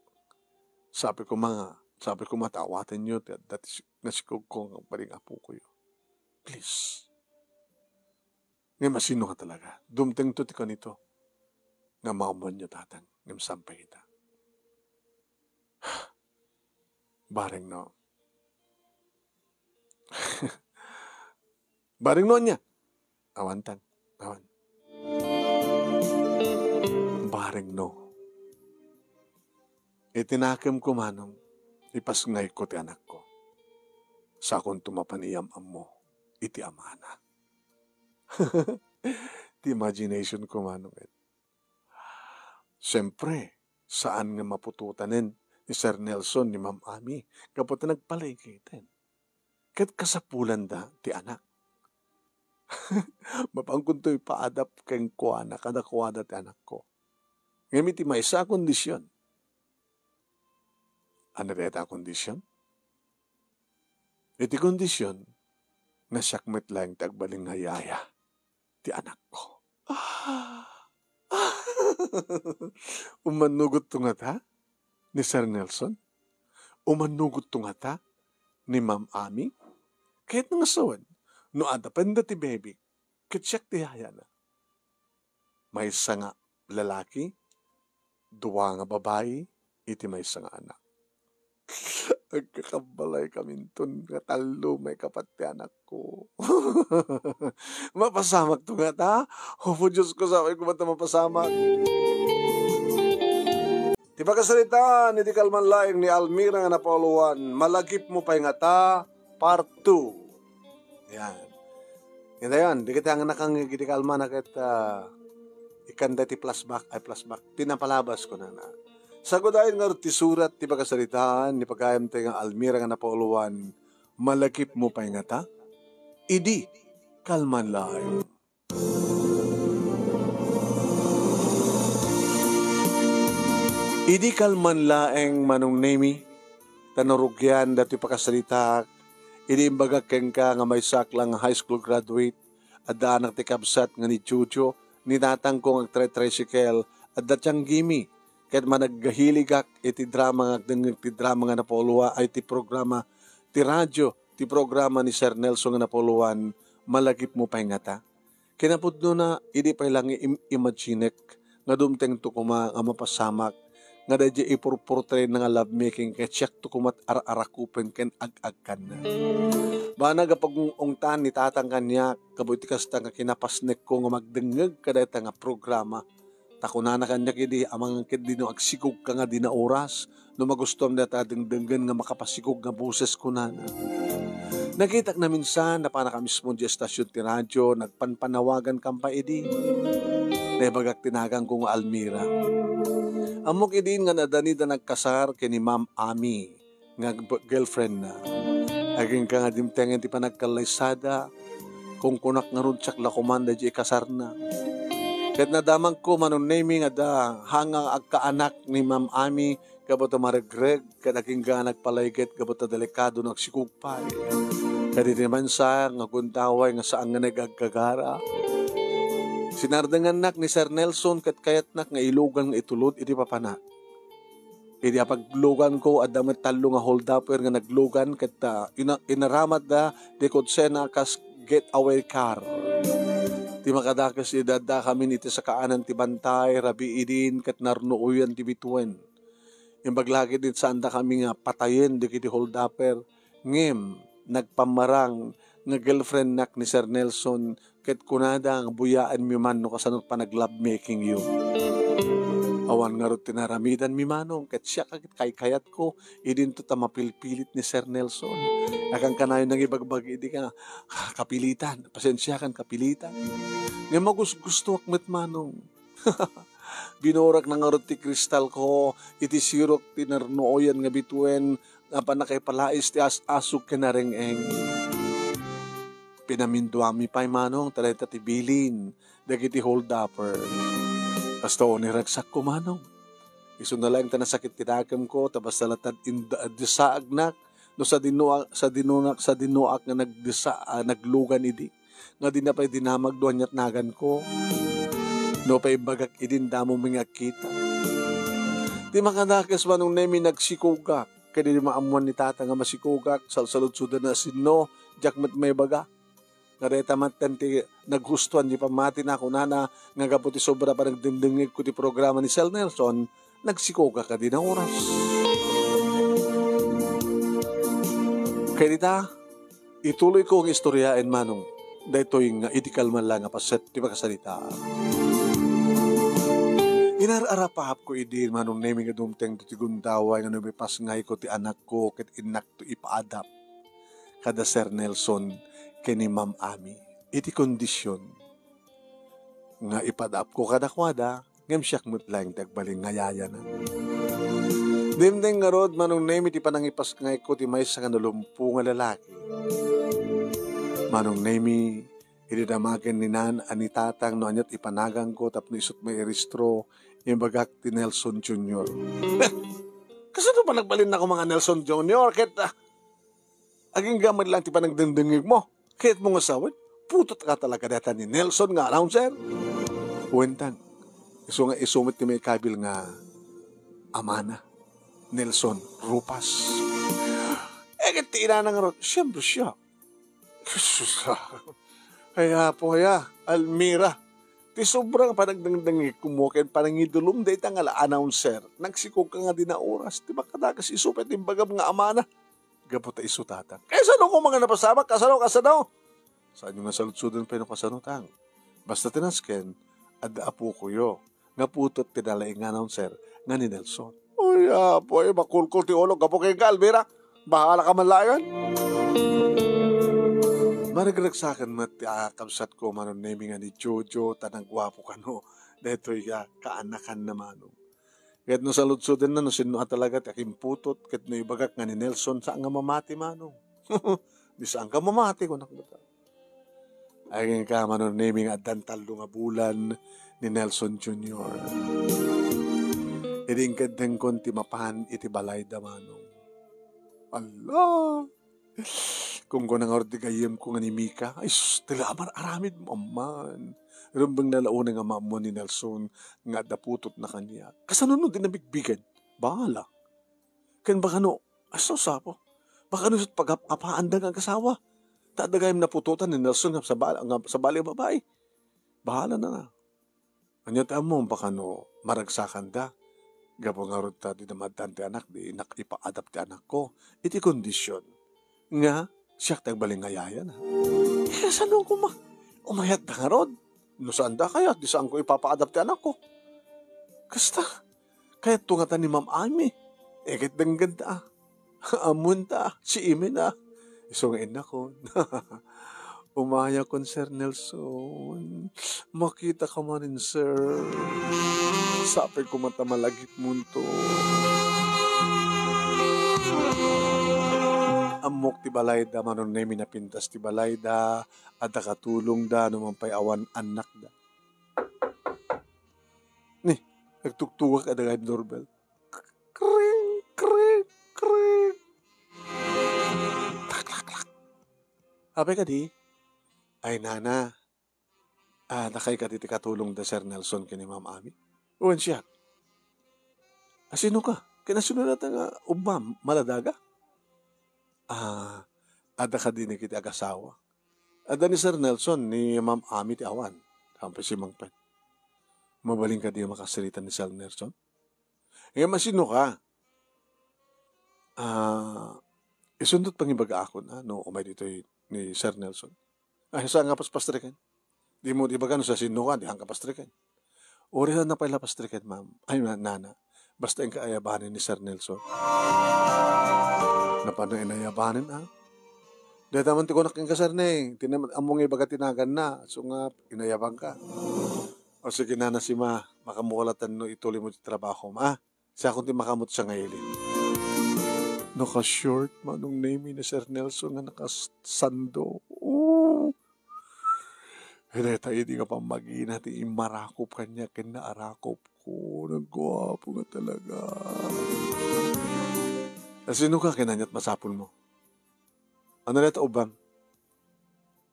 Sabi ko mga, sabi ko matawaten yo, ti adda ti si-, nasikog ko nga baling apo ko yo. Please. Ngem asino nga talaga? Dumteng to ti kanito. Nga maumon yo, tatang. Ngem sampay kita. Bareng no. Bareng no ania? Awan tan. Awan. Bareng no. Iti nakemko manong, ipasngayko ti anakko. Sakonto mapan iyam-ammo iti amana. Ti imagination ko manong, eh. Siyempre, saan nga maputotanen ni Sir Nelson ni Ma'am Ami gapu ta nagpalaygayten. Ket kasapulanda ti anak. Mapankonto ipaadap kenkuana, kadakuada ti anakko. Ngem iti maysa a kondisyon. Ania dayta a kondisyon? Iti kondisyon nga siak met laeng ti agbalin nga yaya ti anakko. Umannugotto ngata ni Sir Nelson? Umannugotto ngata ni Ma'am Ami? Ket nga sawen, no adda pay dayta ti baby, ket siak ti yayana. Maysa nga lalaki, dua nga babai, iti maysa nga anak. Agkakabbalay kaminton nga tallo, maikapat ti anakko. Mapasamakto ngata? Apo Diosko, sapay ko man ta mapasamak. Ti pakasaritaan iti kalman laeng ni Almira nga napauluan, malagipmo pay ngata, part two. Yan. Ita yan, dagiti nakangngeg iti kalmana ket, ah, ikkanda ti flashback, ay flashback, ti napalabas, kunana. Sagudayen ngarud ti surat ti pakasaritaan ni pagayamtayo nga Almira nga napauluan, malagipmo pay ngata? Idi kalman laeng. Idi kalman laeng, Manong Nemi, ta narugian datoy pakasaritaak, idi imbagak kenka nga maysaak la nga high school graduate, adda anak ti kabsat nga ni Jojo, ni tatangko nga agtre-tricycle, adda tianggimi, ket managgahiligak iti drama nga agdengngeg ti drama nga napauluan, ay ti programa ti radyo, ti programa ni Sir Nelson nga napauluan, malagipmo pay ngata? Kinapudnona, idi pay la nga im-, imaginek nga dumtengto koma nga mapasamak, nga daydiay ipurportrayna nga lovemaking ket siakto koma ti ar-arakupen ken ag-agkanna. Banag a pag-ung-ungtan ni tatang kaniak, gapu iti kasta nga kinapasnekko nga magdengngeg kadayta nga programa. Ta kunana kaniak idi, amangan ketdi no agsikogka nga dina oras, no magustuam dayta dengdenggen nga makapasikog nga boses, kunana. Nakitak naminsan, napanaka mismo diay estasion ti radyo, nagpanpanawagan kan pay idi. Naibagak ti naganko nga Almira. Ammok idin nga nadani da nagkasar ken ni Ma'am Ami nga b-, girlfriendna. Agingga nga dimtengen ti panagkallaysada, kunkunak ngarud siak la koman daydiay kasarna. Ket nadamagko, Manong Nemi, nga adda hanga agkaanak ni Ma'am Ami gapu ta maregreg, ket agingga nagpalayget gapu ta delikado no agsikog pay. Ket iti maysa nga gundaway nga saan nga nagaggagara, sinardengannak ni Sir Nelson ket kayatnak nga ilugan nga itulod iti papanak. Idi apagluganko, adda met tallo nga holdaper nga naglugan ket, ah, ina-, inaramatda ti kotsena kas getaway car. Ti makadakes, idi addakamin iti sakaanan ti bantay, rabii idin ket narnuoyan ti bituen. Imbag la ketdi ti saandakami nga patayen dagiti holdaper, ngem nagpammarang nga girlfriendnak ni Sir Nelson, ket kunada nga buyaenmi man no kasano ti panaglovemaking yo. Awan ngarud ti naaramidanmi, Manong, ket siak a kaykayatko, idinto ta mapilpilit ni Sir Nelson. Akan kanayon nangibagbagi idi nga, "Ah, kapilitan, pasensiakan, kapilitan." Ngem magusgustoak met, Manong. Binurak na ngarud ti kristalko iti sirok ti narnuoyan nga bituen nga pannakaipalais ti as-asuk ken nareng-eng. Pinaminduami pay, Manong, ta dayta ti bilin dagiti holdaper. Kasta unay ragsakko, Manong. Isuna laeng ta nasakit ti dakemko, ta basta latta inda-, disaagnak, no sadinoak, sadinoak, sadinoak nga nagdisa-, ah, naglugan idi. Nga dina pay dinamag no aniat naganko. Nupay imbagak idin, damo mi nga agkita. Ti makadakes, Manong Nemi, nagsikogak. Ket idi maammuan ni Tata nga masikogak, salsaludsodanna a sinno, diak met maibaga. Nga dayta met ti naghustoan ti pammatina, kunana nga gapu ti sobra panagdengdengngegko ti programa ni Sir Nelson, nagsikogak a dina oras. Ket ita, ituloyko nga istoryaen, Manong, daytoy nga idi kalman la nga paset ti makasarita. Inar-arapapko idi, Manong Nemi, nga dumteng ti gundaway nga no mapasngayko ti anakko ket innakto ipaadap kada Sir Nelson ken ni Ma'am Ami iti kondisyon nga ipaadapko kadakuada, ngem siak met laeng ti agbalin nga ayanan. Dimteng ngarud, Manong Nemi, ti panangipasngayko ti maysa nga nalumpo nga lalaki. Manong Nemi, idi damagen ni nan-, a ni tatang no aniat ipanagangko tapno isut' mairistro, imbagak ti Nelson Junior. Kasano ba nagbalin na ko mga Nelson Junior? Ket, ah, agingga met laeng ti panagdengdengngegmo. Kayatmo nga sawen, putot ka talaga dayta ni Nelson nga announcer. Wen, tang, isu nga isu met ti maikabil nga amana, Nelson Rupas. Eh, ket ti inana ngarud, siyempre siya. Jesus, ah. Ay, Apo, aya, Almira. Ti sobra nga panagdengdengngegmo ken panangidulom dayta nga la announcer. Nagsikog ka nga dina oras. Ti makadakes isu pay ti imbagam nga amana. Gapu ta isu, tatang. Kasano ko mga napasamak? Kasano, kasano? Saanyo nga saludsoden pay no kasano, tang. Basta ti nasken, adda apokoyo nga putot ti nalaing nga announcer nga ni Nelson. Ay, apo, ay, makulkol ti ulo. Gapu kenka, Almira. Bahala ka man laeng. Maregragsakan met ti, ah, kabsatko, Manong Nemi, nga ni Jojo, ta nagguapo kano. Daytoy nga kaanakanna, Manong. Ket no saludsodenna no sinno a talaga ti akimputot, ket no ibagak nga ni Nelson, saan nga mamati, Manong. Di saan ka mamati, kunak met. Agingga, Manong Nemi, nga addan tallo nga bulan ni Nelson Junior. Idi inkeddengkon ti mapan iti balayda, Manong. Ala! Kunkuna ngarud ti gayyemko nga ni Mika, "Ay sus, ti la amar-aramidmo amman." Rumbeng na la unay nga maammuan ni Nelson nga adda putotna kaniak. Kasano no di nabigbigen? Bahala. Ken baka no, ay sus, apo. Baka no pagap-apaanda nga agasawa. Ta adda gayam naputotan ni Nelson nga sabali, nga sabali a babai. Bahala na. Ania ti ammom, baka no maragsakanda. Gapu ngarud ta dida maaddan ti anak, di innak ipaadap ti anakko iti kondisyon nga siak ti agbalin nga ayayan, ha? Eh, kasano koma? Umayatda ngarud. No saanda kayat, di saanko ipapaadap ti anakko. Kasta, kayatto ngata ni Ma'am Ami. Eh, ket denggenda, ah. Ammoenta, si Imin, ah. Isu nga innakon. Umayakon, Sir Nelson. Makitaka manen, sir. Sapay koma ta malagipmonto. Ammok ti balayda, Manong Nemi, napintas ti balayda, adda katulongda, no man pay awan annakda. Ni, nagtuktugak adda gayam doorbell. Kring, kring, kring. Klak, klak, klak. Apay kadi? Ay, nana. Ah, dakay kadi ti katulongda, Sir Nelson, ken ni Ma'am Ami? Wen siak. Asino ka? Ken asino dayta nga ubbam, maladaga? Ah, adda kadi ni ket agasawa? Adda ni Sir Nelson, ni Ma'am Ami ti awan. Saan pay si Mang Pen? Mabalin kadi a makasarita ni Sir Nelson? Ngem asino ka? Ah, isunto ti pangibagaakon, ah, no umay ditoy ni Sir Nelson. Ay, saan nga paspastreken? Dimo ibaga no sasino ka, di ka pastreken. Uray, saan pay la pastreken, ma'am? Ay, na-, nana. Basta inka ayabanen ni Sir Nelson. Napano inayabanen, ah? Dayta man ti kunak kenka, Sir Neng. Ti na-, ammom nga ibaga ti naganna. So nga, inayabanka. O sige, nana, sima, makamukalatan no ituloy mo ti trabaho, ma. Siakon ti makamut sa ngaili. Naka-short, Manong Nemi, ni Sir Nelson nga nakasando. Oh. Dayta idi nga pammagina ti immarakop kaniak ken naarakopko. Nagguapo nga talaga. Asino ka ken aniat masapulmo? Ano dayta ubbam?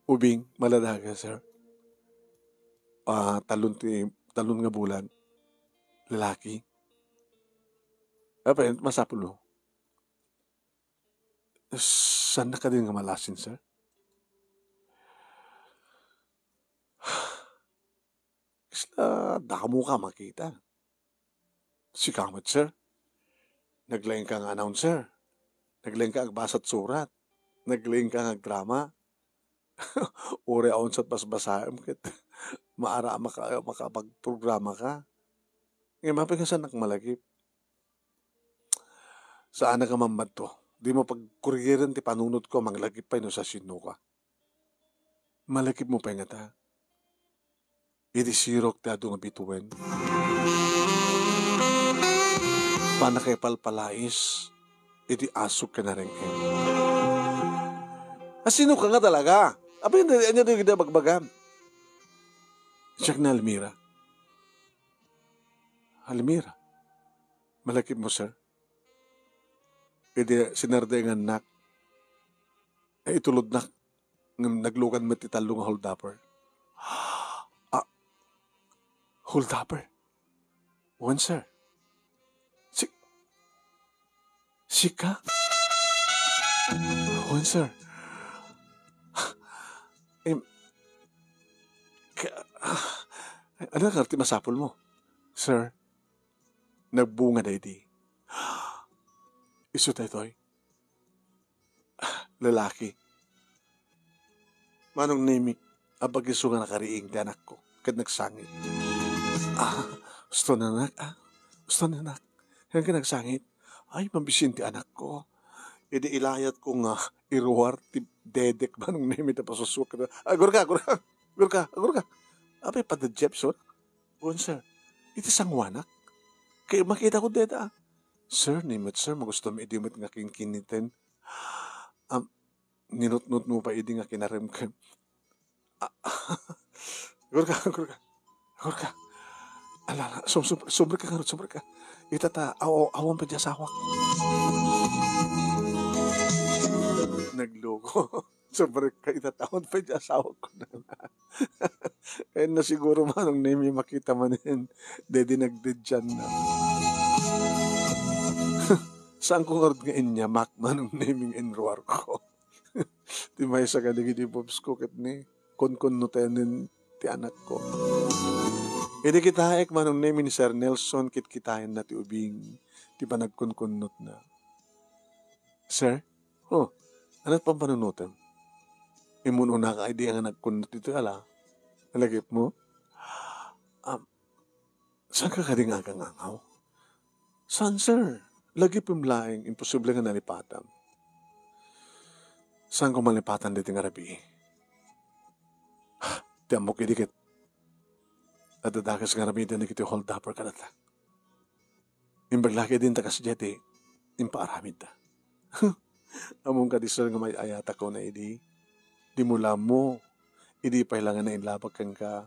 Ubing, maladaga, sir. Ah, talon ti, talon nga bulan. Lalaki. Apay, masapul mo. Saan na kadin nga malasin, sir? Isla, damo ka makita. Sika met, sir. Naglaing ka nga announcer. Naglaing ka agbasat surat. Naglaing ka nga agdrama. Uray awan sat basbasaem ket maara a maka-, makapagprograma ka. Ngem apay nga saan ka malagip? Saan ka mammadto? Dimo pagkurigiren ti panunotko, manglagip pay no sasinoka. Malagipmo pay ngata. Idi sirok ti adu nga bituen, pannakaipalpalais iti asuk ken areng-eng. Asinoka nga talaga? Apay, ania, ania dagiti bagbagam? Siak ni Almira. Almira? Malagipmo, sir? Idi sinardengannak, eh, itulodnak, ngem naglugan met ti tallo nga holdupper. Ah, holdupper? Wen, sir. Si-, sika? Wen, sir. Em, ka-, ah, ania nga ti masapulmo, sir? Nagbunga daydi. Isu daytoy. Lalaki. Manong Nemi, apag-isu nga nakariing ti anakko, ket nagsangit. Ah, uston, anak, ah. Uston, anak. Ngem ket nagsangit. Ay, mabisin ti anakko. Idi ilayatko nga iruar ti dedek, Manong Nemi, ta pasusuak. Agurka, agurka. Agurka, agurka. Apay, pada Jefferson? Wen, sir. Iti sangoanak. Kay makitak dayta. Sir, ni met, sir, magusto mi idi met nga kinkiniten. Am, ninutnot mo pay idi nga kinarem ken. Ah, agurka, agurka. Agurka. Ala, ala, sum-, sum-, sumrek ka ngarud, sumrek ka. Ita ta, aw-, awan pay di asawak. Nagloko. Sumrek ka, ita ta awan pay di asawak, kunana. Ken na siguro, Manong Nemi, makita manen, daydi nagdeddianna. Saanko ngarud nga inyamak, Manong Nemi, nga inruarko. Ti maysa kadagiti bobs ko ket ni kunkunnotenen ti anakko. Idi kitaek, Manong Nemi, ni Sir Nelson, kitkitaenna ti ubing ti panagkunkunnotna. Sir? Oh, ania ti pampanunotem? Immun-unaka idi nga nagkunnot ditoy, ala? Nalagipmo? Am, saanka kadi nga agangangaw? Saan, sir? Lagipem laeng, imposible nga nalipatam. Saanko malipatan daytoy nga rabii? Ti ammok idi ket adda dakes nga aramiden dagiti holdupper kadata. Imbag la ket dinta kasdiay ti impaaramidda. Ammom kadi, sir, nga may-ayatakon idi? Dimo la ammo, idi pay la nga nainlabak kenka,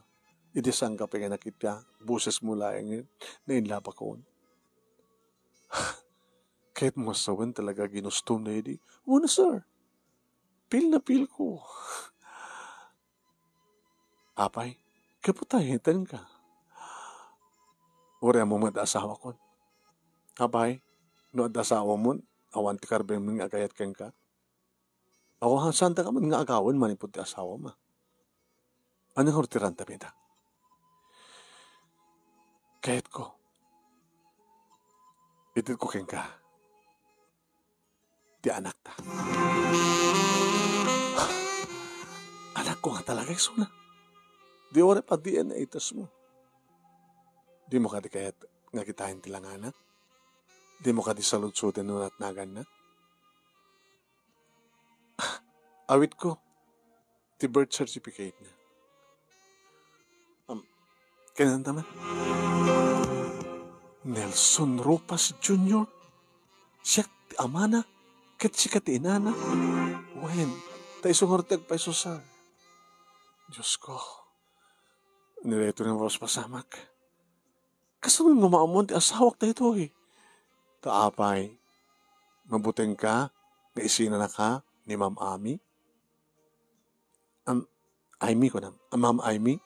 idi saanka pay nga nakita, bosesmo laeng nainlabakon. Kayatmo nga sawen talaga ginustom daydi? Wen, sir. Feel na feel ko. Apay, kaputayenka. Uray ammom nga adda asawakon. Apay, no adda asawamon, awan ti karbenmi nga agayat kenka. Awan, saanta ka man nga agawen manipud ti asawam, a? Ania ngarud ti ranta, Pita? Kayatko. Itedko kenka ti anakta. Anakko nga talaga, isuna. Di uray pa D N A test mo. Dimo kadi kayat nga kitaen ti langana? Dimo kadi saludsoden no natnaganna? Awitko ti birth certificate-na. Am, kinanta man. Nelson Ropas Junior? Siak ti amana, ket sika ti inana? Wen, ta isu ngarud ti agpayso, sir. Diosko, ni daytoy nga mapaspasamak. Kasano nga maammon ti asawak daytoy? Ta apay, mabutengka nga isinanaka ni Ma'am Ami? Am, Amy, kunam. Ah, Ma'am Amy?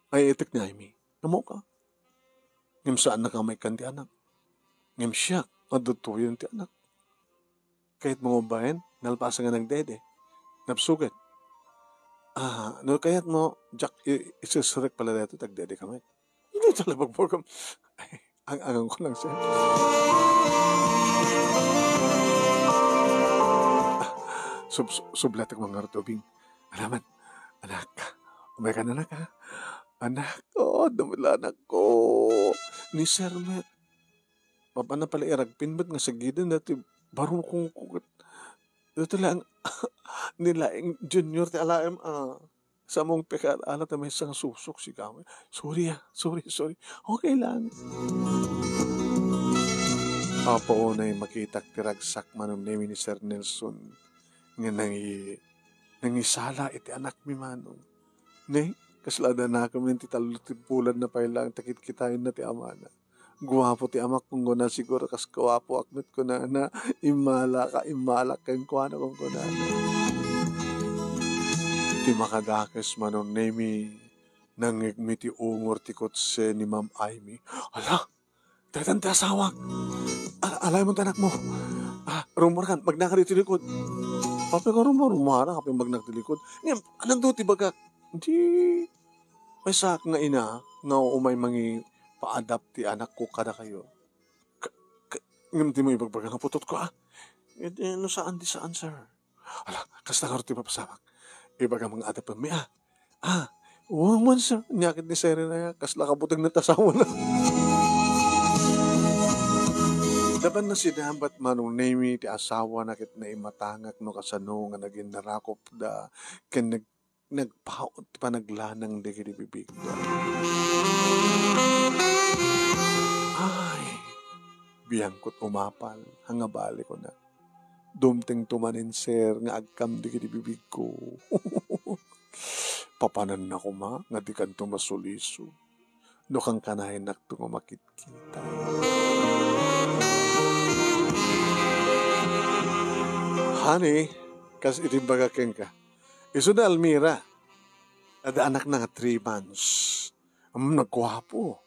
Ay, itek ni Amy. Ammoka? Ngem saannaka a maikkan ti anak. Ngem siak, adda tutuyen ti anak. Kayatmo nga ubbaen, nalpasen nga nagdede. Nabsuket. Ah, no kayatmo, diak i-, isirek pala daytoy, ta agdedeka met. Dayta la bagbagam. Ay, ang-anganko lang, sir. Ah, sub-, sub-, sublatek mangartubing. Alaman, anak, umayka, anak, ha? Anak, oh, dumula, anak ko. Ni Sir met. Mapan na pala iragpin met nga sagiden dati baro kong kugat. Dati lang, ni laeng junior ti alaem, ah. Samong pekar-ala ta maysa nga susok si Gawe. Sorry, ah. Sorry, sorry. Okay lang. Apo, unay makitak ti ragsak manong ni Sir Nelson nga nangi-, nangisala iti anakmi manong. Ne, kasla adda nakem ti tallo ti bulan na pay lang ta kitkitaenna ti amana. Guapo ti amak, kunkunana, siguro kas guapoak met, kunana, immalaka, immalak kenkuana, kunkunana. Ti makadakes manong Nemi, nangngegmi ti ungor ti kotse ni Ma'am Amy. Ala, daytan ti asawak. Ala, alaymo ti anakmo. Ah, rummuarkan, magnaka ditoy likod. Apay nga rummuar, rummuarak, apay magnak ti likod. Ngem, ananto ti bagak? Di, maysaak nga ina, nga umay mangipaadap ti anakko kadakayo. Ka-, ka-, ngem dimo ibagbaga nga putotko, ah. Iti, no saan, di saan, sir. Ala, kasta ngarud ti mapasamak. Ibagam nga adapemmi, ah. Ah, woman, sir. Nia ket ni Serena, ya, kasla kabuteng na ti asawana. Dapan na sinabat manong Nemi ti asawana ket naimatangak no kasano nga nagin narakopda ken nag-, nagpaut ti panaglanang dagiti bibigda. Ay, biangkot umapal, nga bali, kuna. Dumtengto manen, sir, nga agkam dagiti bibigko. Papananna koma nga dikanto masuliso no kankanayennakto nga makitkita. Honey, kas iti imbagak kenka, isu da Almira. Adda anakna nga three months. Am, nagguapo.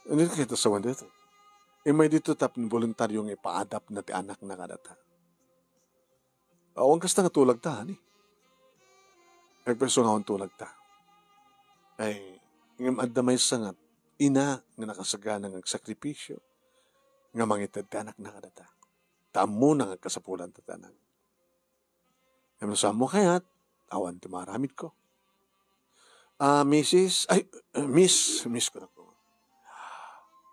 Ano kaya ta sawan dito? Immay dito tapno voluntaryo nga ipaadap na ti anakna kadata. Awan kasta nga tulagta, honey. Agpayso nga awan tulagta. Ay, ngem adda maysa nga ina nga nakasagana nga agsakripisyo nga mangited ti anakna kadata. Ta ammona nga agkasapulanta ti anak. Ngem no saanmo kayat, awan ti maaramidko. Ah, misis, ay, miss, miss ko na po.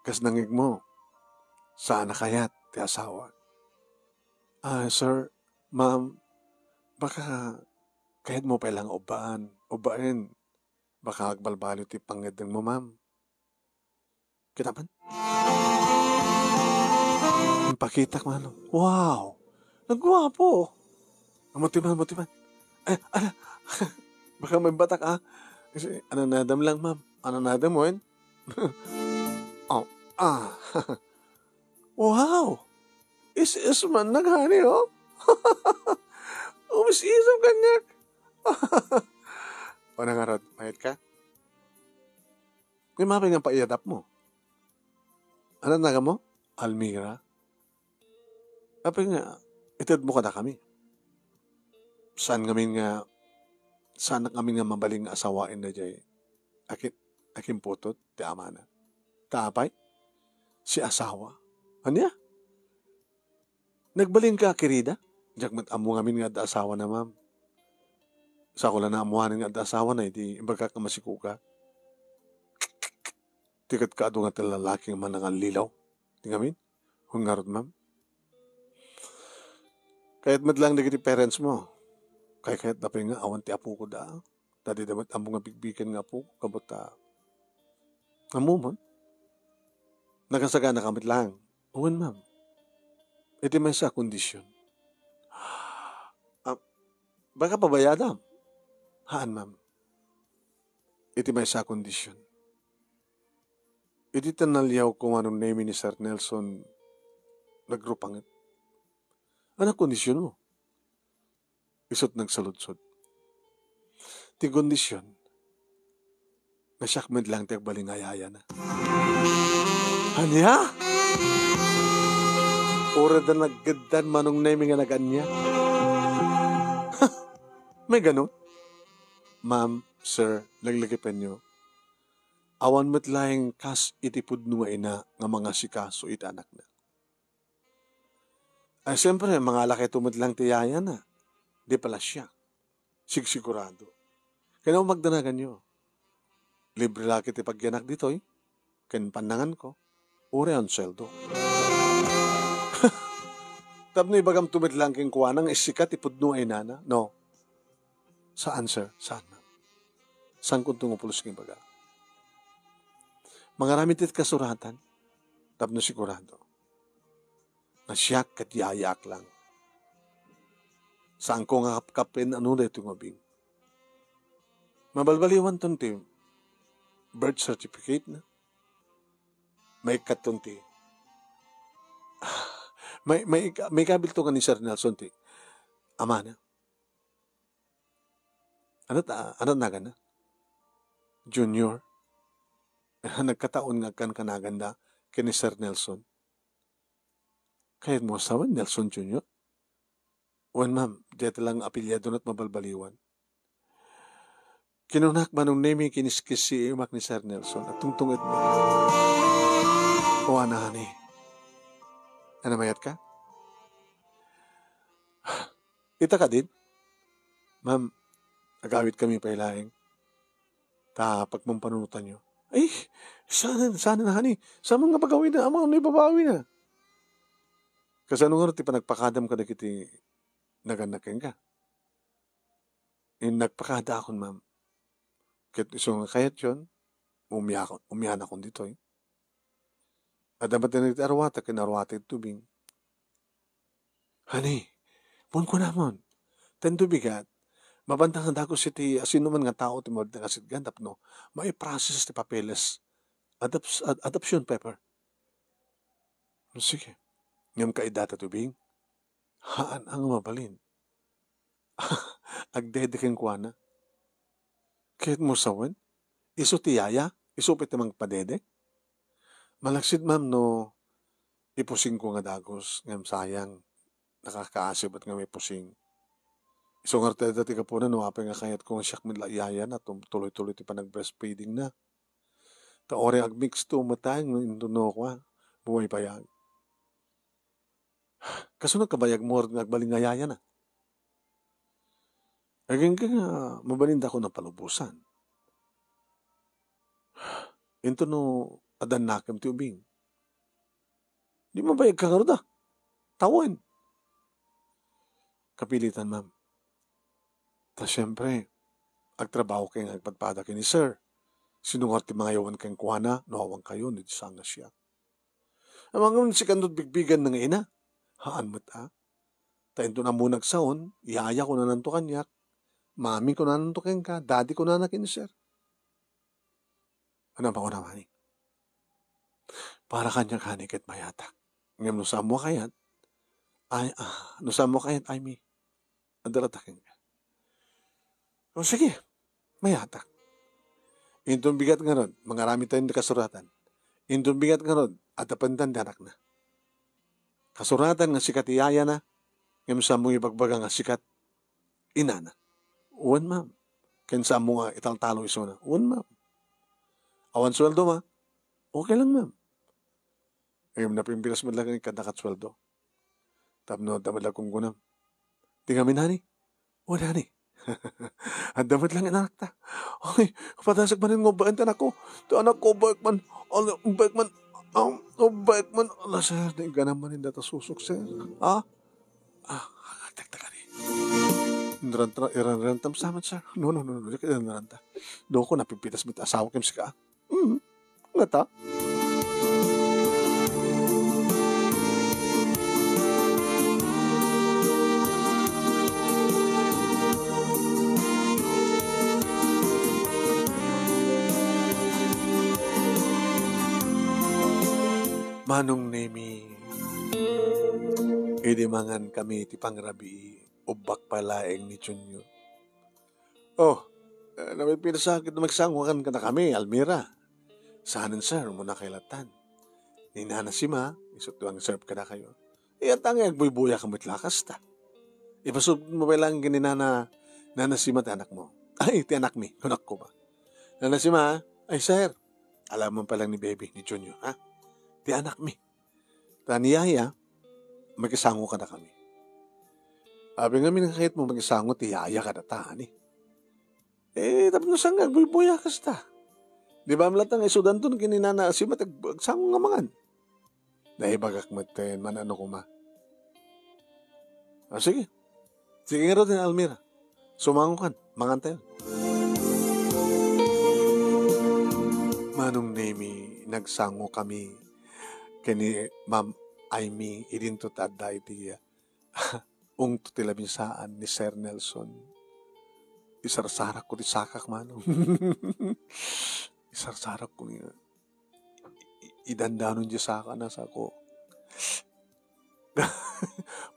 Kas nangngegmo, saan a kayat ti asawa? Ah, sir, ma'am, baka kayatmo pay lang ubbaan, ubbaen, baka agbalbaliw ti pangngeddengmo, ma'am. Kita man. Impakitak man. Wow! Nagguapo! Amutiman, amutiman. Eh, ala. Baka may batak, ah. Kasi, ananadam lang, ma'am. Ananadam mo, eh? Oh, ah. Wow! Is-is man naghani, oh. Umis-isip kaniak. O, nangarod, mayat ka? Ngem apay nga paiadapmo? Ano naganmo? Almira? Apay nga itedmo kadakami? Saan ngamin nga, saan ngamin nga mabalin nga asawaen daydiay aki-, akimputod ti amana? Ta apay? Si asawa? Ania? Nagbalinka, kerida? Diak met ammo ngamin nga adda asawana, ma'am. Sako la naammoanen nga adda asawana, idi imbagak nga masikoka. Ti ket kaadu nga ti lalaki nga manangallilaw. Ti ngamin? Wen ngarud, ma'am. Kayat met lang dagiti parents mo. Kaykayatda pay nga awan ti apoko da. Ta dida met ammo nga bigbigen nga apok, kabutta, ammo man. Nakasaganaka met lang. Wen, ma'am. Iti maysa a kondisyon. Ah, baka pabayadam? Haan, ma'am. Iti maysa a kondisyon. Iti ta naliawko manong ni Minister Nelson, nagrupanget. Ano kondisyon mo? Isu't nagsaludsod. Ti kondisyon, Siak met lang ti agbaling a yayana. Ania? Uray da naggeddan Manong Nemi nga nag-ania. May ganun? Ma'am, sir, laglagipenyo. Awan met laeng kas iti pudno nga ina nga mangasikaso iti anakna. Ay, siyempre, mangalakayto met lang ti yayana. Di pala siak. Sigsigurado. Kayatna magdanaganyo. Libre la ket ti pagyanak ditoy, ken pannanganko, uray awan sueldo. Tapno ibagamto met lang kenkuana nga sika ti pudno a inana, no? Saan, sir. Saan, ma'am. Saankonto nga pulos nga ibaga. Mangaramid ti kasuratan, tapno sigurado. Nga siak ket yayaak lang. Saanko nga kapkapen ano daytoy nga ubing. Mabalbaliwanton ti birth certificate na. Maikkaton ti, may, may, maikabilto nga ni Sir Nelson ti amana. Ano ta-, ano naganna? Junior. Nagkataon nga agkankanaganda ken ni Sir Nelson. Kayatmo sawen, Nelson Junior? Wen, ma'am, dayta lang apelyido na ti mabalbaliwan. Kinunak, Manong Nemi, kiniskisiimak ni Sir Nelson. Agtungtunget. O, ana, honey. Ano, mayat ka? Ita kadin? Ma'am, agawid kami pay laeng. Ta pagpampanunotanyo. Ay, saan, saan na, honey? Saan nga pagawid na? Amang ano ibabawi na? Kasano nga ti panagpakadam kadagiti nagannak kenka? In nagpakadaakon, ma'am. Ket isu nga kayatyon, umiakon, umianakon ditoy. Adda met dagiti arwata ken arwata iti tubing. Honey, kunkunamon, ta inton bigat, mabanda nga dagus iti asinoman nga tao ti mabalin nga sitgan tapno maiprocess ti papeles. Adop-, ad-, adoption paper. Sige. Ngem kaidata tubing? Haan a nga mabalin. Agdede kenkuana. Kayatmo sawen? Isu ti yaya? Isu pay ti mangpadede? Malaksid, ma'am, no ipusingko nga dagus, ngem sayang, nakakaasibet nga maipusing. Isu ngarud ti gapuna no apay nga kayatko nga siak met la iyayana, tum-, tuloy-tuloy ti panag-breastfeeding na. Ta uray agmixed too much time, intuno ko, ah, buhay payag. Kasano kabayag mo nga agbalin nga yayana? Agingga nga mabalin dako nga palubosan. Intuno adda nakem ti ubing. Di mabayag ka ngarud, ah. Tawen. Kapilitan, ma'am. Ta siempre, agtrabaho kay nga agpadpada ken ni sir. Sino nga ti mangayawan kenkuana no awan kayo ni saan nga siak? Amangan sika no bigbigan na nga ina. Haan met a. Ta inton ammo nagsaon, yaya kunananto kaniak, mami kunananto kenka, daddy kunana ken ni sir. Ano ba ko naman eh? Para kaniak, honey, ket mayatak. Ngem no saan mo kayat, ay, ah, no saan mo kayat, ay, mi, adda latta kenka. O, sige, mayatak. Inton bigat ngarud, mangaramid tayo ti kasuratan. Inton bigat ngarud, adda pandan ti anakna. Kasuratan nga sika ti yayana, ngem saan mo ibagbaga nga sika ti inana. Wen, ma'am. Ken saan mo nga italtalo isuna. Wen, ma'am. Awan sueldo, ma? Okay lang, ma'am. Ngem napimpilas met lang kadakami sueldo. Tapno adda met la kunkunam. Di ngamin, honey? Wen, honey. Adda met lang inanakta. Ay, padasag manen nga ubbaen ti anakko. Ti anakko, ubbaek man. Ala, ubbaek man. Am, ubbaek man. Ala, sir, di ganam manen data susok, sir. Ha? Ah, tagtagani. Inranta, iranranta, sir. No, no, no, no, di ka inranta. Doko, napimpitas met asawa ken sika. Mm. Ngata? Manong Nemi, idi mangan kami ti pangrabii, ubbak pay laeng ni Junio. Oh, Eh, napipinasa ket magsangokan kadakami, Almira. Saanen, sir, umuna kay lattan. Ni Nana Sima, isu ti ang-serve kadakayo. Iyat nga agbuybuyak met la kasta. Ipasubmo pay lang ken ni Nana, Nana Sima ti anakmo. Ay, ti anakmi, kunak koma. Nana Sima, ay, sir. Alamon pay lang ni Baby, ni Junior, ha? Ti anakmi. Ta ni Yaya, makisango kadakami. Abi ngamin nga kayatmo makisango ti Yaya kadata, ani? Eh, tapno saan nga agbuybuyak kasta? Di ba, amlatan nga isudanton ken ni Nana Sima ti ag-, agsango nga mangan? Naibagak metten, man-ano koma. Ah, sige. Sige ngarud, Almira. Sumangokan, mangantayon. Manong Nemi, nagsangokami ken ni Ma'am Aimee idinto ti adda iti, ah, ungto ti labinsaan ni Sir Nelson. Isarsarakko ti sakak, Manong. Isarsarakko nga i-, i-, idandanon diay saka na sako.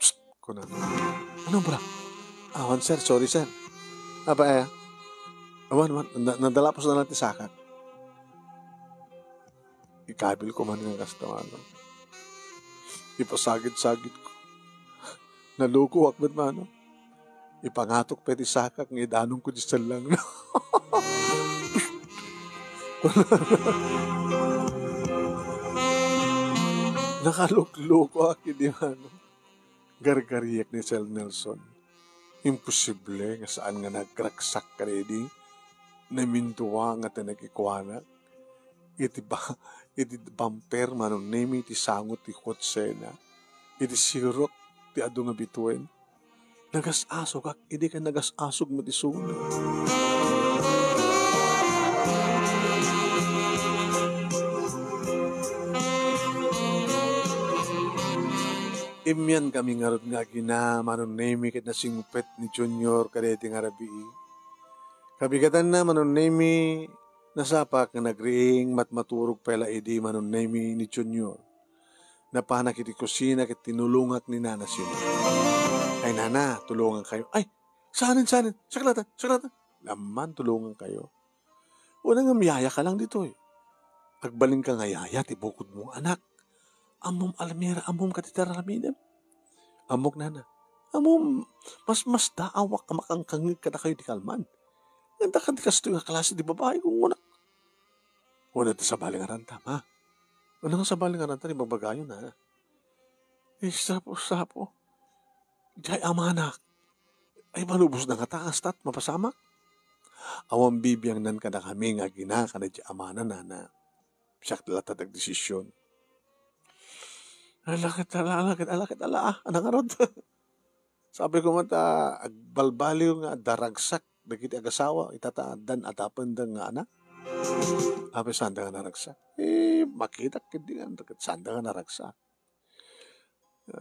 Psst, kuna. Ano, bra? Awan, sir. Sorry, sir. Apa, eh? Awan, awan. Na-, nadalapos na lang ti sakak. Ikabil ko man nga kasta, Manong. Ipasagid-sagid ko. Nalukoak met, Manong. Ipangatok pay ti sakak nga idanonko ti sellangna. Nakaluklukoak idi, Manong. Gargariek ni Sir Nelson. Imposible nga saan nga nagragsak kadaydi. Namindua nga ti nakikuanak. Iti ba-, iti bumper, Manong Nemi, iti sango ti kotsena. Iti sirok ti adu nga bituen. Nagas-asogak, idi ket nagas-asog met isuna. Immiankami ngarud nga agina, Manong Nemi, ket nasingpet ni Junior kadaydi nga rabii. Kabigatanna, Manong Nemi, nasapak nga nagriing, matmaturog pay la idi, Manong Nemi, ni Junior. Napanak iti kusina ket tinulongak ni Nana Sima. Ay, Nana, tulongankayo. Ay, saanen, saanen? Saklatan, saklatan. Lamman, tulongankayo. Una nga, yayaka lang ditoy. Agbalinka nga yaya ti bukodmo nga anak. Ammom, Almira, ammom kadaydi aramidem. Ammok, Nana. Ammom, mas, mas daawak a makangkangngeg kadakayo ti kalman. Ngata kadi kastoy nga klase ti babai, kunkunak. Una ti sabali nga rantam, ha? Una nga sabali nga rantam, ibagbagayon, ha? Eh, sapo, sapo. Diay amanak. Ay, malubos na ngata, kastat, mapasamak. Awan bibiangnan kadakami nga agina, kada diay amana, Nana. Siak latta ti agdesision. Ala ket ala, ala ket ala, ket ala, ah, ania ngarud? Sabi ko met, agbalbaliw nga adda ragsak dagiti agasawa, ita ta addan adapenda nga anak. Apay, saanda nga naragsak? Eh, makitak ketdi nga, saanda nga naragsak.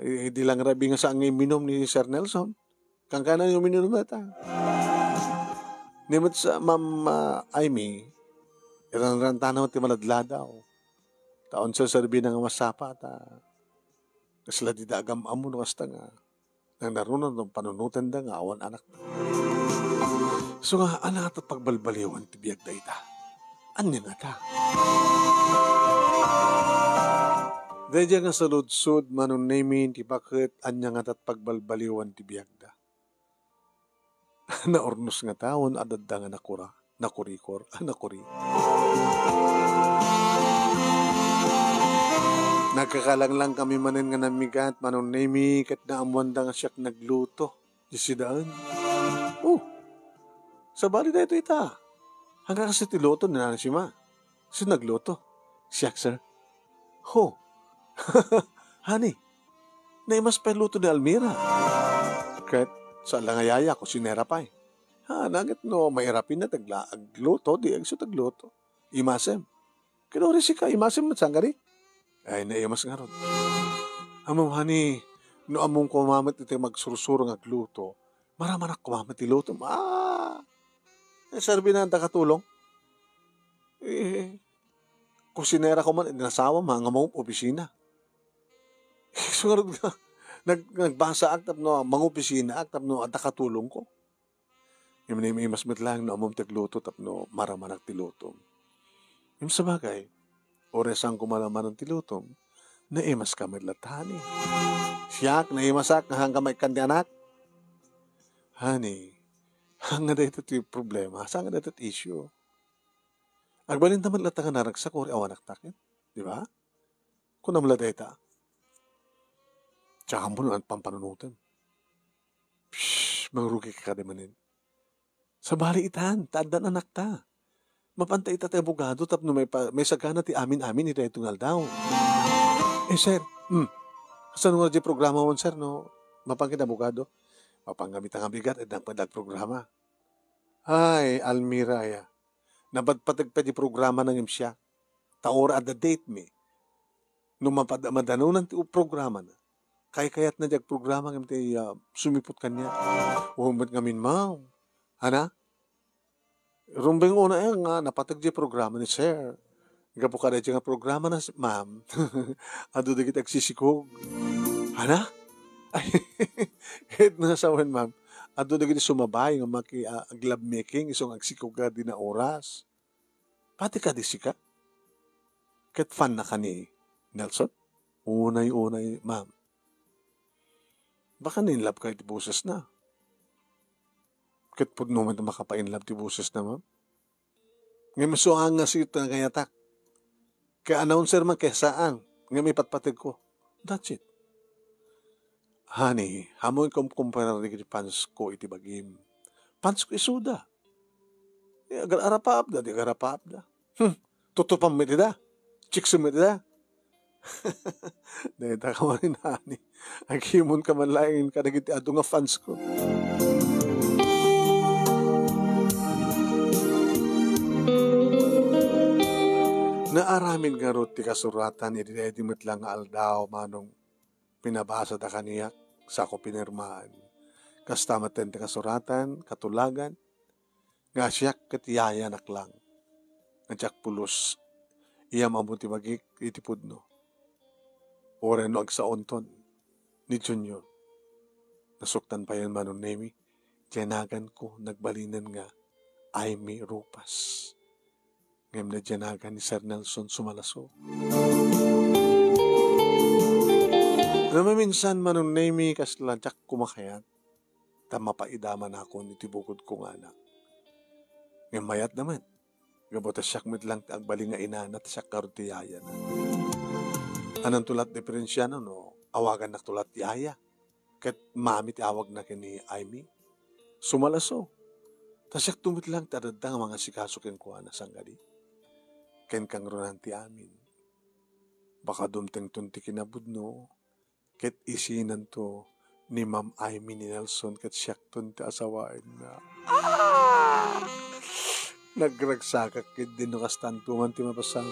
Eh, di lang rabii nga saan nga imminum ni Sir Nelson. Kankana nga uminum dayta. Ni met sa Ma'am, ah, Aimee, iranrantana ti maladladaw. Ta awan serserbina nga masapa, ta kasla dida agam-ammo no kasta nga nangnaruna no panunotenda nga awan anakna. So nga, ania ngata ti pagbalbaliwan ti biag dayta? Ania ngata? Daydiay nga saludsod, Manong Nemi, ti baket, ania ngata ti pagbalbaliwan ti biagda? Naurnos ngata, wen adda nga nakura, nakurikor, ah, nakuri. Nagkakalanglang kami manen nga nammigat, Manong Nemi, ket naammoanda nga siak nagluto. Di sidaan. Oh, sabali daytoy ita. Ania kasta ti luto ni Nanang Sima? Sino nagluto? Siak, sir. Ho. Honey, naimas pay luto ni Almira. Ket, saan la nga yaya, kusinera pay. Ha, naket no mairapin na ti agla-, agluto, di isu ti agluto. Imasem. Kinuri sika, imasem met saan kadi? Ay, naimas ngarud. Ammom, honey, no ammom koma met iti magsursuro nga agluto, maramanak koma met ti lutom. Ah! Eh, serbi na, anta katulong? Eh, kusinera koma, inasawam, nga mangopisina. Isu ngarud nga, nag-, nagbasaak tapno mangopisinaak tapno adda katulongko. Ngem naimas met laeng no ammom ti agluto tapno maramanak ti lutom. Ngem sabagay, uray saan koma la manen ti lutom, naimaska met latta, honey. Siak, naimasak nga haanka maikkan ti anak? Honey, haan nga dayta ti problema, saan nga dayta ti issue? Agbalinta met latta nga naragsak, uray awanakta ket, di ba? Kunam la dayta. Diak ammo no ania pampanunotem. Psh, mangrugika kadi manen. Sabali itan, ta addan anakta. Mapanta ita ti abogado tapno maipa-, maisagana ti amin-amin iti daytoy nga aldaw. Eh, sir, hmm, kasano nga diay programamon, sir, no? Mapan ket abogado? Mapan ngami ta nga bigat, addan pay agprograma. Ay, Almira, aya. Napatpateg pay diay programana ngem siak. Ta uray adda date mi. No mapad-, madanonan ti programana, kaykayatna diay agprograma ngem ti, ah, sumiput kaniak. Wen met ngamin, ma'am. Ania? Rumbeng unay nga napateg diay programa ni sir. Gapu kadaydiay nga programana, ma'am, adu dagiti agsisikog. Ania? Ay, ket nga sawen, ma'am, adu dagiti sumabay nga maki-, ah, ag-lovemaking isu nga agsikog a dina oras. Pati kadi sika? Ket fan-naka ni Nelson? Unay-unay, ma'am. Baka na-inlove ka iti bosesna. Ket pudno met a makapainlove ti bosesna, ma'am. Ngem isu nga sweet nga kayatak. Kaya announcer man, kaya saan. Ngem ipatpategko. That's it. Honey, ammom, ikumkumparar dagiti fans ko iti bagim. Fans ko isuda. Eh, agar-arapaapda, di agar-arapaapda. Hmm, tutupam met ida. Chicks met ida. Dayta ka manen, honey. Agimonka man laeng kadagiti adu nga fans ko. Naaramid ngarud ti kasuratan idi daydi met la nga aldaw, Manong. Pinabasada kaniak, sako pinirmaan. Kasta met ti kasuratan, katulagan, nga siak ket yayanak lang. Nga diak pulos, iyam ammo ti bagik iti pudno. Uray no agsaonton ni Junior. Nasuktan payen, Manong Nemi, diay naganko nagbalinen nga Aimee Ropas. Ngem diay nagan ni Sir Nelson Sumalaso. Namaminsan, Manong Nemi, kasla diak kumakayat, ta mapaida manakon iti bukodko nga anak. Ngem mayat naman, gapu ta siak met lang ti agbalin nga inana, ta siak ngarud ti yayana. Ananto la ti diferensiana no awagannakto la ti yaya ket mami ti awagna ken ni Aimee? Sumalaso. Ta siakto met lang ti adda nga mangasikaso kenkuana, saan kadi? Ken kangrunan ti amin. Baka dumtengton ti kinapudno, ket isinanto ni Ma'am Aimee ni Nelson ket siakton ti asawaenna. Ah! Nagragsakak ketdi no kastanto man ti mabasam.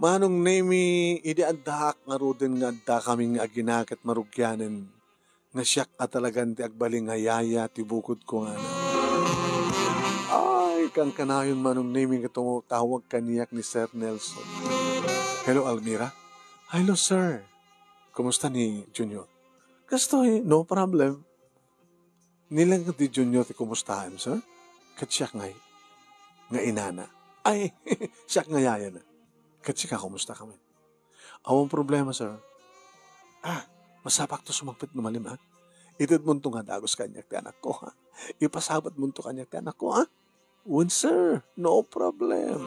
Manong Nemi, idi addaak ngaruden nga addakami nga agina ket marugianen, nga siak a talagan ti agbalin nga yaya ti bukodko nga anak. Ay, kankanayon, Manong Nemi, nga tumawag kaniak ni Sir Nelson. Hello, Almira. Hello, sir. Kumusta ni Junior? Kastoy, no problem. Nileng ti Junior ti kumustaem, sir? Ket siak ngay, nga inana. Ay, siak nga yayana. Ket sika, kumusta ka met? Awan problema, sir. Ah, masapakto sumangpet no malem, ha? Itedmonto nga dagus kaniak ti anakko, ha? Ipasabatmonto kaniak ti anakko, ha? Wen, sir. No problem.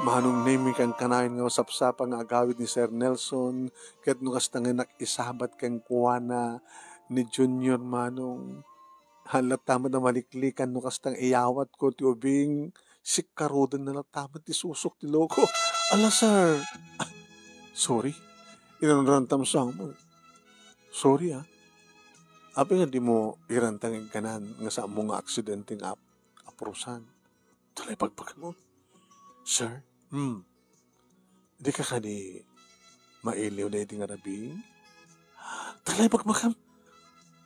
Manong Nemi, kankanayon nga masapsapa nga agawid ni Sir Nelson, ket no kasta nga nak-isabat kenkuana ni Junior, Manong. Haan latta met a maliklikan no kasta nga iyawatko ti ubing, sikkarudenna latta met ti susok ti loko. Ala, sir. Ah, sorry. Inanrantam sa mo. Sorry, ah. Apay nga dimo irantang igganan nga saanmo nga aksidente nga ap-, apurusan? Talay bagbagam. Sir? Hmm. Dika kadi mailiw daydi nga rabii? Talay bagbagam.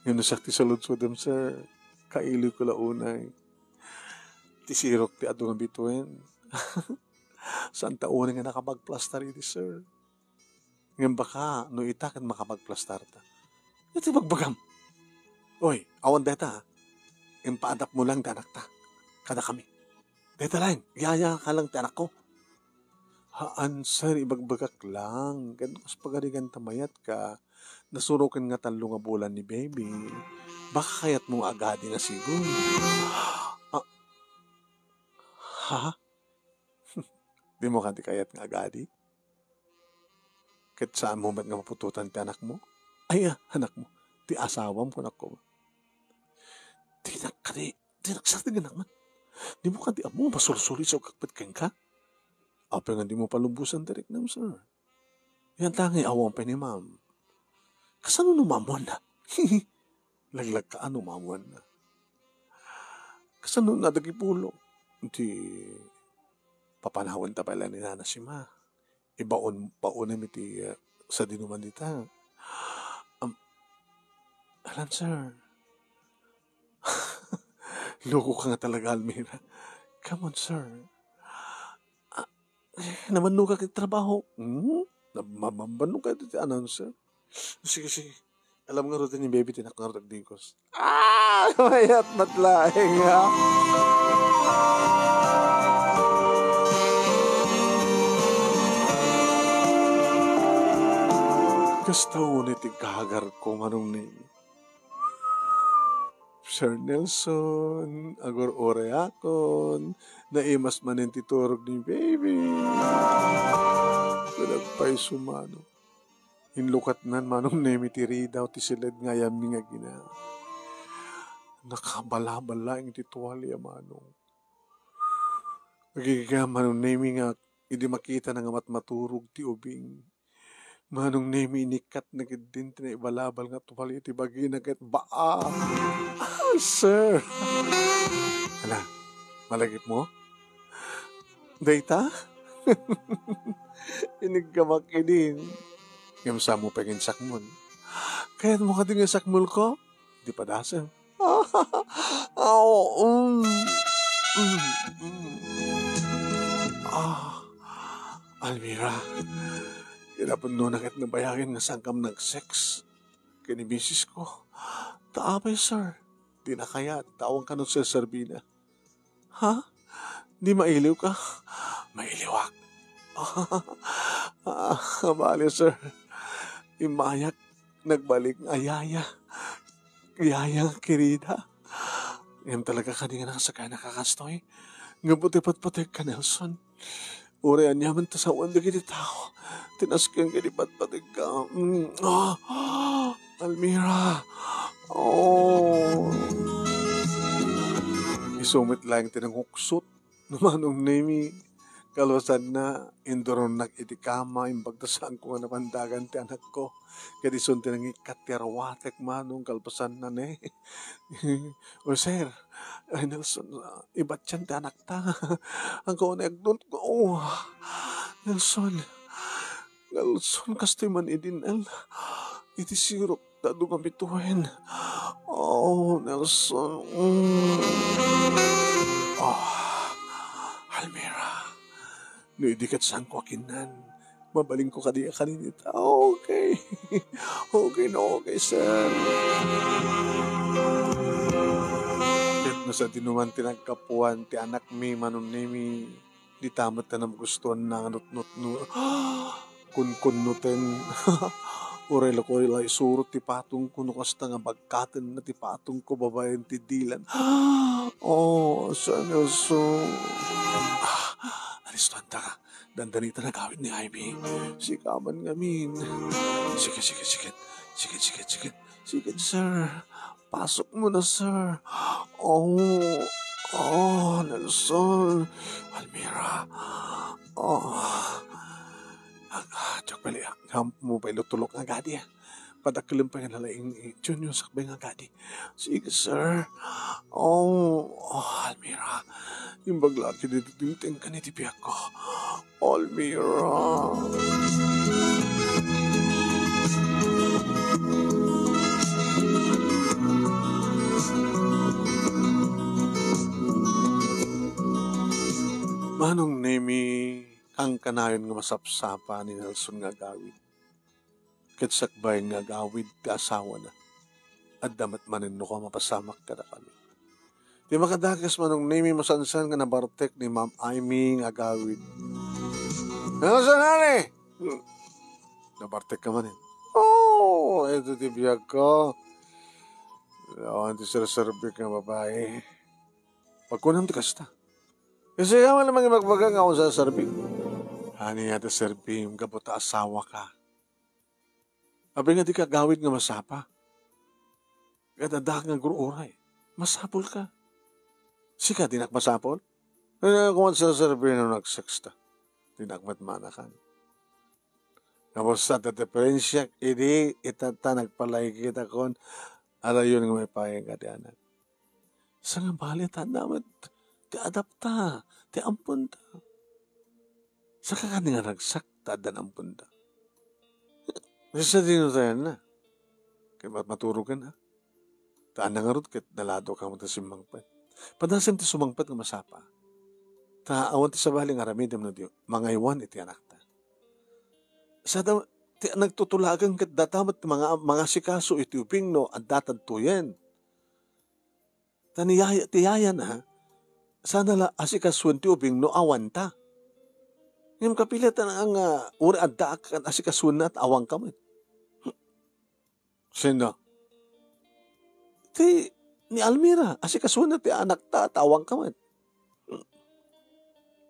Ngem no siak ti saludsodem, sir, kailiwko la unay. Ti sirok ti adu nga bituen. Saan ta unen nga nakapagplastar idi, sir. Ngem baka no ita ket makapagplastarta. Iti bagbagam. Oy, awan dayta, ha? Impaadapmo lang ti anakta. Kadakami. Dayta laeng, yayaka lang ti anakko. Haan, sir, ibagbagak lang. Ket kas pagarigan ta mayatka, nasuroken nga tallo nga bulan ni baby. Baka kayatmo nga agadi nga sigud. Ah. Ha? Dimo kadi kayat nga agadi? Ket saanmo met nga maputotan ti anakmo? Ay, ah, anakmo. Ti asawam, kunakko. Dinak kadi, dinak sardengan man. Dimo kadi ammo, masulsol isu agpet kenka? Apay nga dimo palubosan ti riknam, sir? Yan ta nga awan pay ni ma'am. Kasano no maammoanna? Laglagka no maammoanna. Kasano na dagipulo? Ti papanawen ta pay la ni nana si ma. Ibaon, baonem iti, ah, sa dinuman dita. Am, alam, sir. Loko ka nga talaga, Almira. Come on, sir. Ah, eh, namannogak iti trabaho. Hmm? Na-, ma-, mambannog ka iti announcer? Sige, sige. Alam nga ruten ni baby, tinak nga ruten digos. Ah! Mayat met laeng, ha? Kasta unay ti gagar ko, Manong Nini. Sir Nelson, agur-urayakon, naimas manen ti turog ni baby. Nagpayso, Manong. Inlukatnan, Manong Nemi, ti ridaw ti siled nga ayammi nga agina. Nakabalabal laeng ti tuwalya, Manong. Agigagam, Manong Nemi, nga idi makitana nga matmaturog ti ubing, Manong Nemi, inikkatna ketdin ti naibalabal nga tuwalya iti bagina ket baa. Ah, sir! Ala, malagipmo? Dayta? Iniggamak idin. Ngem saanmo pay nga insakmol. Kayatmo kadi nga isakmolko? Di padasem. Aw, mm. Mm, mm. Ah, Almira, kinapudnona ket nabayagen nga saankam nag-sex ken ni misisko. Ta apay, sir, dina kayat, ta awan kano serserbina. Ha? Di mailiwka? Mailiwak. Ah, bale, sir. Immayak, nagbalik nga yaya. Yaya nga kirida. Ngem talaga kadi nga nakasagana ka kastoy? Ngem ti patpategka, Nelson. Uray aniaman ta sawen dagiti tao ti nasken ken ipatpategka. Mm, ah, Almira. Oh. Isu met laeng ti nanguksot ni Manong Nemi. Kalpasanna, induronnak iti kama, imbag ta saanko nga napandagan ti anakko. Ket isun ti nangikkat ti arwatek, Manong, kalpasanna, ne. O, sir, ay, Nelson, ah, ibatian ti anakta. Agko ni agdut-, oh, Nelson. Nelson, kastoy man idin, el. Iti sirok, ta adu nga bituen. Oh, Nelson. Mm. Oh, Almira. No idi ket saanko a kinnan, mabalinko kadi a kaninita. Okay. Okay na okay, sir. Ket no sa dinuman ti naggapuan ti anakmi, Manong Nemi, dita met ti nagustuanna nga nutnutno. Kunkunnoten. Uray la ko la isurot ti patongko no kasta nga bagkatenna ti patongko babaen ti dilan. Oh, San Nelson. Ah, alistoanta. Dandanita nagawid ni Ivy. Sika man ngamin. Sige, sige, sige. Sige, sige, sige. Sige, sir. Pasok mo na, sir. Oh, oh, Nelson. Almira. Oh. Ag-, ah, Jack, pali, ah. Ham-, mo pa ilutulok nga gadi, ah. Padakkelem pay nga nalaing, eh, Junior, sakbay nga gadi. Sige, sir. Oh, oh, Almira. Imbag la ket idi dimtengkan iti biagko. Almira. Manong Nemi, kankanayon nga masapsapa ni Nelson nga agawid. Ket sakbay nga agawid ti asawana. Adda met manen no kua mapasamak kadakami. Ti makadakes, Manong Nemi, masansan nga nabartek ni Ma'am Amy nga agawid. Nelson, ani? Nabartek ka manen. Oh, ito ti biag ko. Awan ti serserbik nga babae. Pagkunam ti kasta. Kasi ka man naman ibagbaga nga akong saserbi. Ania ti serbim, gapu ta asawa ka. Abi nga di ka agawid nga masapa. Ket adda nga agur-uray. Masapul ka. Sika, dinak masapul? Ania koma ti saserbi no nag-sex ta? Dinak met manakan. Tapos sa diferensya, idi ita ta nagpalaykita kon, alayon nga maipaay ka ti anak. Sangabali ta adda met ti adapta, ti amponta. Saka kadi nga ragsak ta addan amponta. Sa dino tayan na. Kay mat-, maturogan, ha? Ta ania ngarud ket nalado ka met ta simmangpet. Padasem ti sumangpet nga masapa. Ta awan ti sabali nga aramidem no di mangaywan iti anakta. Sada ti nagtutulagan ket data met ti manga-, mangasikaso iti ubing no adda tadtoyen. Ta ni yaya, ti yayana, sana la asikasuen ti ubing no awanta. Ngem kapilatanna nga, nga uri addaak ken asikasuenna ta awanka met. Sino? Ti ni Almira, asikasuenna ti anakta ta awanka met.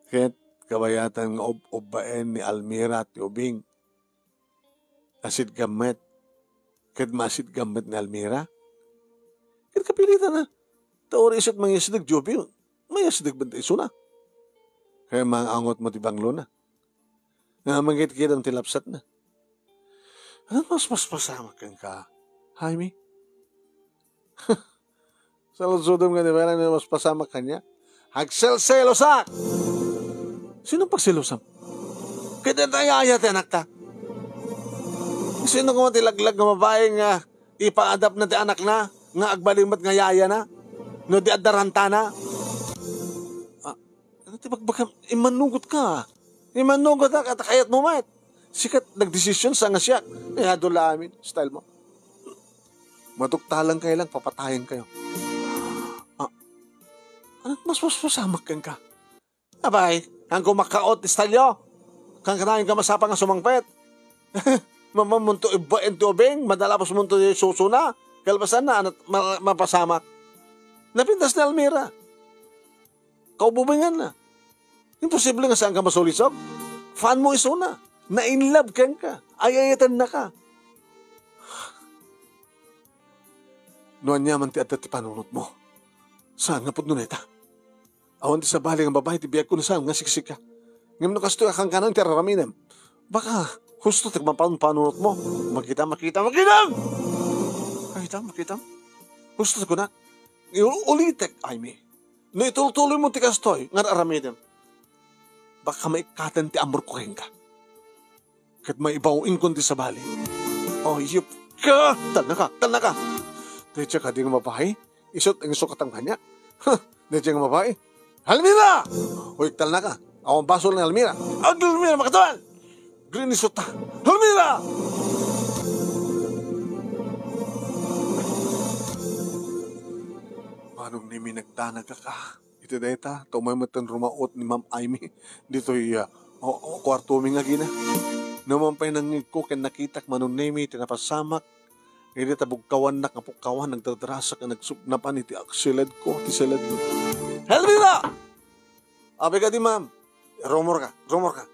Ket kabayatan nga ub-, ubbaen ni Almira ti ubing. Asidgam met. Ket maasidgam met ni Almira. Ket kapilatanna. Ta uray isu't mangyasdeg ti ubing, mayasdeg met isuna. Kaya mangangot mo ti banglona. Nga mangkitkidam ti lapsatna. Ano mas, mas pasamak kenka, Jaime? Saludsodem nga ni Belen, mas pasamak kaniak. Agselselosak! Sino pagselosam? Ket dayta yaya ti anakta. Sino koma ti laglag nga babae nga ipaadapna ti anakna nga agbalin met nga yayana? No di adda rantana? Ah, ano ti bagbagam? Immanugot ka. Immanugot ka, ket kayat mo met. Sikat nagdesisyon sa nga siak. Ay, adu la amin. Style mo. Maduktalan kayo lang, papatayan kayo. Ah, ano mas, mas pasamak kenka? Abay, ang kumakaot, style yo. Kankanayon ka masapa nga sumangpet. Mamamunto ibbaen ti ubing, madalapos munto di susuna. Kalpasan na, anat, ma-, mapasamak. Napintas ni Almira. Kaububingan na. Imposible nga saan ka masulisog. Fan mo isuna. Na-in love kenka. Ay-ayaten na ka. No ania man ti adda ti panunot mo. Saan nga pudno neta? Awan ti sabali nga babae ti biag ko ni saan nga siksika. Ngem no kastoy a kankanayon ti ar-aramidem. Baka, husto ti mapan-, panunot mo. Makita, makita, makita! Makita, makita. Husto ti kunak. Iu-, ulitek, Jaime. No itultuloy mo ti kastoy, nga ar-aramidem. Baka maikkaten ti amor ko kenka. Ket maibaw inkon ti sabali. Oh, yup ka! Talna ka! Talna ka! Dayta kadi nga babae? Isut' ang isukatan kaniak. Huh! Dayta nga babae? Almira! Uy, talna ka! Awan basol ni Almira. Ag Almira, makatuan! Grinisot ta! Almira! Manong Nemi, nagdanag ka. Iti dayta, ta umay metten rumaot ni Ma'am Amy ditoy, ah, o, o, kuartomi nga agina. Numan pay nangngegko ken nakitak Manong Nemi ti napasamak, idi ta bugkawannak nga pukkawan, nagdadarasak nga nagsupnapan iti ak-, siledko, ti siledko. Elvira! Abi kadi, ma'am. Rumor ka, rumor ka.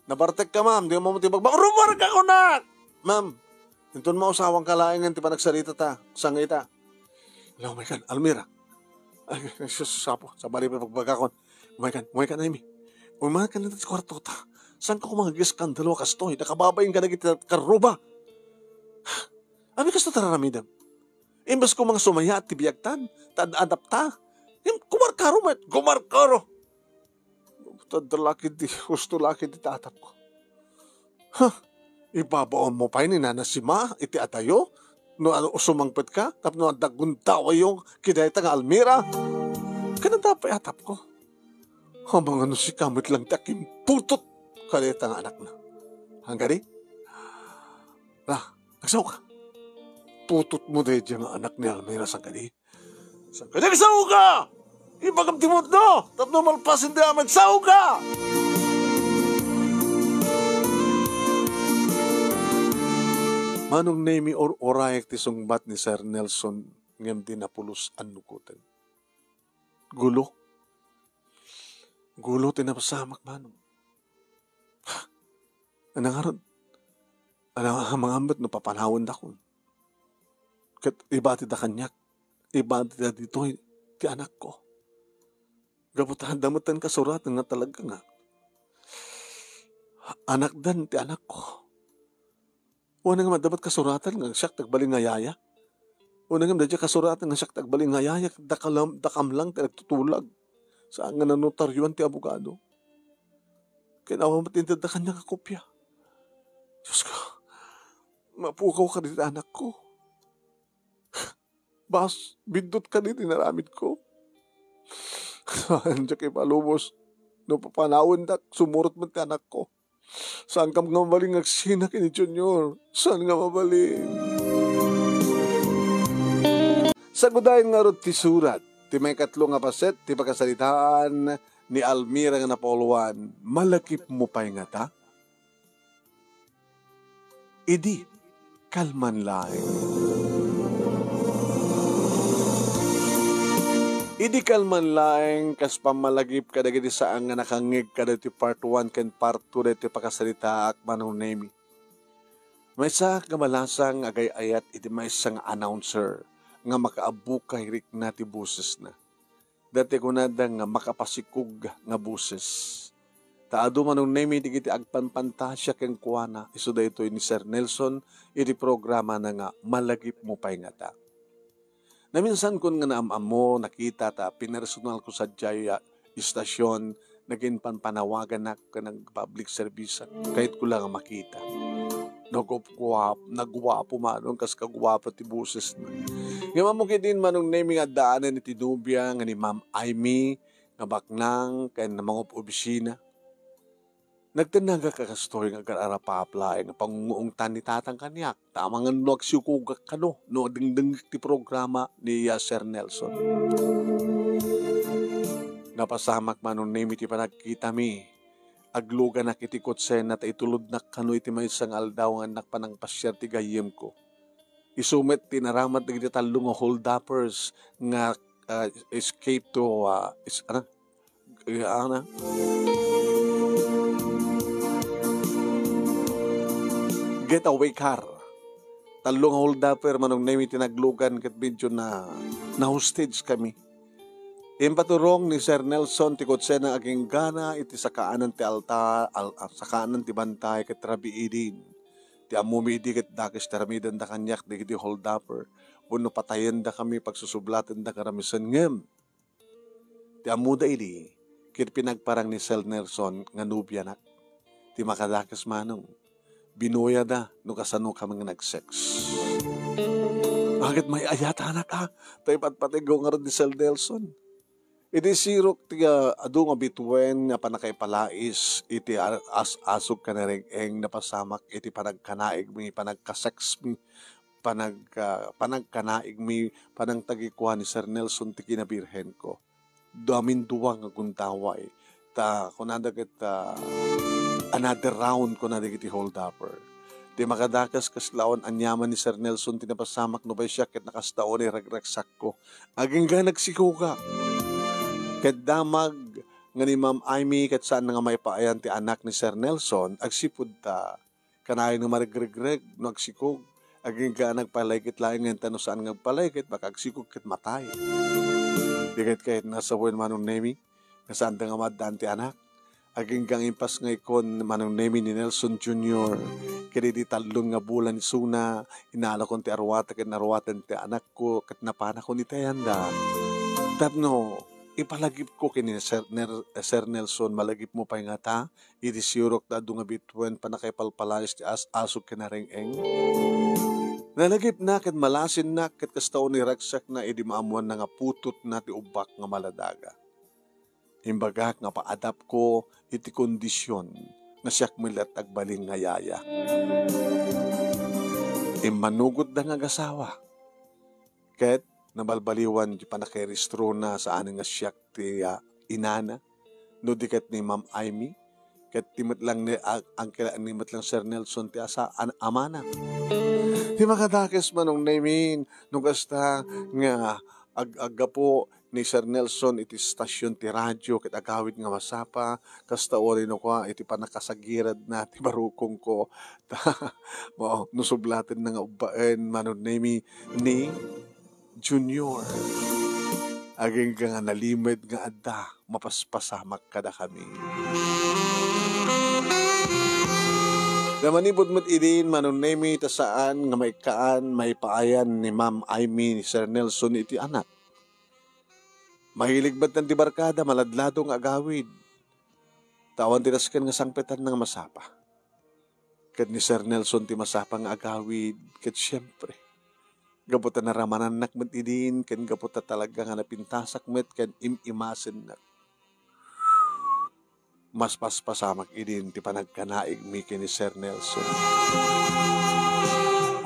Nabartek ka, ma'am. Di mo ti bagbag-, rumor ka, kunak! Ma'am, inton mausawan ka laengen ti panagsarita ta, sangita. Ala, umay kan, Almira. Ay, ay, sus, sapo, sabali pa pagbagakon. Umay kan, umay kan, Amy. Umay kan ditoy kwarto ta. Saan ka koma nga eskandalo a kastoy? Nakababain ka dagiti karruba. Abi, kastoy ti ar-aramidem. Imbes koma nga sumayaat ti biagtan, ta ad-, adapta. Ngem kumarkaro met, kumarkaro. Tadda la ketdi, husto la ketdi ti atapko. Ha? Ibabaon mo pay ni Nana Sima iti adayo? No adu, sumangpet ka, tapno adda gundawayyo ken dayta nga Almira? Ken adda pay atapko. Amangan no sika met lang ti akimputot kadayta nga anakna. Saan kadi? Ah, agsaoka. Putotmo daydiay nga anak ni Almira, saan kadi? Saan kadi? Agsaoka! Ibagam ti pudno tapno malpasen ti amin. Agsaoka! Manong Nemi, or-orayek ti sungbat ni Sir Nelson ngem di napulos a nugoten. Gulo. Gulo ti napasamak, Manong. Ania ngarud? Ania, amangan met no papanawendakon? Ket ibatida kaniak, ibatida ditoy ti anakko. Gapu ta adda met ti kasuratan nga talaga nga anakdan ti anakko. Wen ngem adda met kasuratan nga siak ti agbalin nga yaya. Wen ngem daydiay kasuratan nga siak ti agbalin nga yaya, ket dakam, dakam lang ti nagtutulag. Saan nga nanotarioan ti abogado. Ket awan met intedda kaniak a kopia. Diosko, mapukaw kadi ti anakko. Bas, biddut kadi ti inaramidko. Saan diak ipalubos. No papanawendak, sumurot met ti anakko. Saankam nga mabalin nga agsina ken ni Junior. Saan nga mabalin. Sagudayen ngarud ti surat, ti maikatlo nga paset ti pakasaritaan ni Almira nga napauluan, malagipmo pay ngata? Idi kalman laeng. Idi kalman laeng, kas pammalagip kadagiti saan nga nakangngeg kadagiti part one ken part two daytoy pakasaritaak, Manong Nemi. Maysaak nga malasang agay-ayat iti maysa nga announcer nga makaabukay rikna ti bosesna. Dayta kunada nga makapasikog nga boses. Ta adu Manong Nemi dagiti agpanpantasia kenkuana, isu daytoy ni Sir Nelson iti programana nga Malagipmo Pay Ngata. Naminsankon nga naam-ammo, nakita ta pinersonalko sadiay a istasyon, naginpanpanawaganak ken nagpublic service. Kayatko la nga makita. Nagguap-, nagguapo Manong, kas kaguapo ti bosesna. Ngem ammo ketdin Manong Nemi nga addaanen iti nobia nga ni Ma'am Aimee nga baknang ken mangub-obisina. Nagtennagak a kastoy nga agar-arapaap laeng nga pangunguongtan ni Tatang kaniak, ta amangan no agsikogak kano no dengdengngek ti programa ni, ah, Sir Nelson. Napasamak Manong Nemi ti panagkitami. Agluganak iti kotsena ta itulodnak kano iti maysa nga aldaw nga annak panangpasiar ti gayyemko. Isu met ti inaramid dagiti tallo nga holdupper nga, ah, escape to, ah, is-, ano? Eh, ano? Getaway car. Tallo nga holdupper, Manong Nemi, ti naglugan ket medyo na, na-hostage kami. Impaturong ni Sir Nelson ti kotsena agingga iti sakaanan ti alta-, al-, ah, sakaanan ti bantay ket rabiiden. Ti ammomi idi ket dakes ti aramidenda kaniak dagiti holdupper. Wenno patayendakami, pagsusublatenda nga ramisen ngem. Ti ammoda idi ket pinagparang ni Sir Nelson nga nobianak. Ti makadakes Manong. Binuyada no kasano kami nga nag-sex. Aget mayayatanak, a? Tay patpategko ngarud ni Sir Nelson. Idi sirok ti, ah, adu nga bituen nga pannakaipalais iti ar-, as-asog ken nareng-eng, napasamak iti panagkanaigmi, panagka-sexmi, panag-, ah, panagkanaigmi, panangtagikuan ni Sir Nelson ti kinabirhenko. Duamindua nga gundaway. Ta kunada ket, ah, another round, kunada iti holdupper. Ti makadakes kasla awan aniaman ni Sir Nelson ti napasamak no bay siak ket nakasta unay ragragsakko. Agingga nagsikogak. Ket damag nga ni Ma'am Aimee ket saan nga maipaayan ti anak ni Sir Nelson, agsipud ta kanayon nga marigrigreg no agsikog. Agingga nagpalaykit laeng ngem ta no saan nga agpalaykit, baka agsikog ket matay. Di ket kayatna sawen Manong Nemi, nga saanda nga maaddaan ti anak. Agingga impasngayko Manong Nemi ni Nelson Junior, ket idi tallo nga bulan isuna, inalakon ti arwata ket naruaten ti anakko, ket napanakon iti ayanda. Tapno ipalagipko ken ni Sir Ner-, Sir Nelson, malagipmo pay ngata, idi sirok ta adu nga bituen pannakaipalpalais ti as-asog ken nareng-eng. Nalagipna ket malasinna ket kasta unay ragsakna idi maammoanna nga putotna ti ubbak nga maladaga. Imbagak nga paadapko iti kondision nga siak met laeng ti agbalin nga yaya. Immanugotda nga agasawa, ket nabalbaliwan ti pannakairestrona saan nga siak ti, ah, inana, no di ket ni Ma'am Amy, ket ti met lang ni, ah, angkela-, ni met lang Sir Nelson ti asa-, an-, amana. Ti makadakes, Manong Nemy, no kasta nga ag-, aggapu ni Sir Nelson iti stasyon ti radio ket agawid nga masapa, kasta uray no kua iti pannakasagiradna ti barukongko. Ta, mao, no sublatenna nga ubbaen, Manong Nemy, ni Junior. Agingga nga nalimed nga adda, mapaspasamak kadakami. Da manipud met idin, Manong Nemy, ta saan nga maikkaan, maipaayan ni Ma'am Amy ni Sir Nelson iti anak. Mahilig met ti barkada, maladlado nga agawid. Ta awan ti nasken nga sangpetanna nga masapa. Ket ni Sir Nelson ti masapa nga agawid, ket siempre, gapu ta naramanannak met idin, ken gapu ta talaga nga napintasak met ken im-imasennak. Maspaspasamak idin ti panagkanaigmi ken ni Sir Nelson.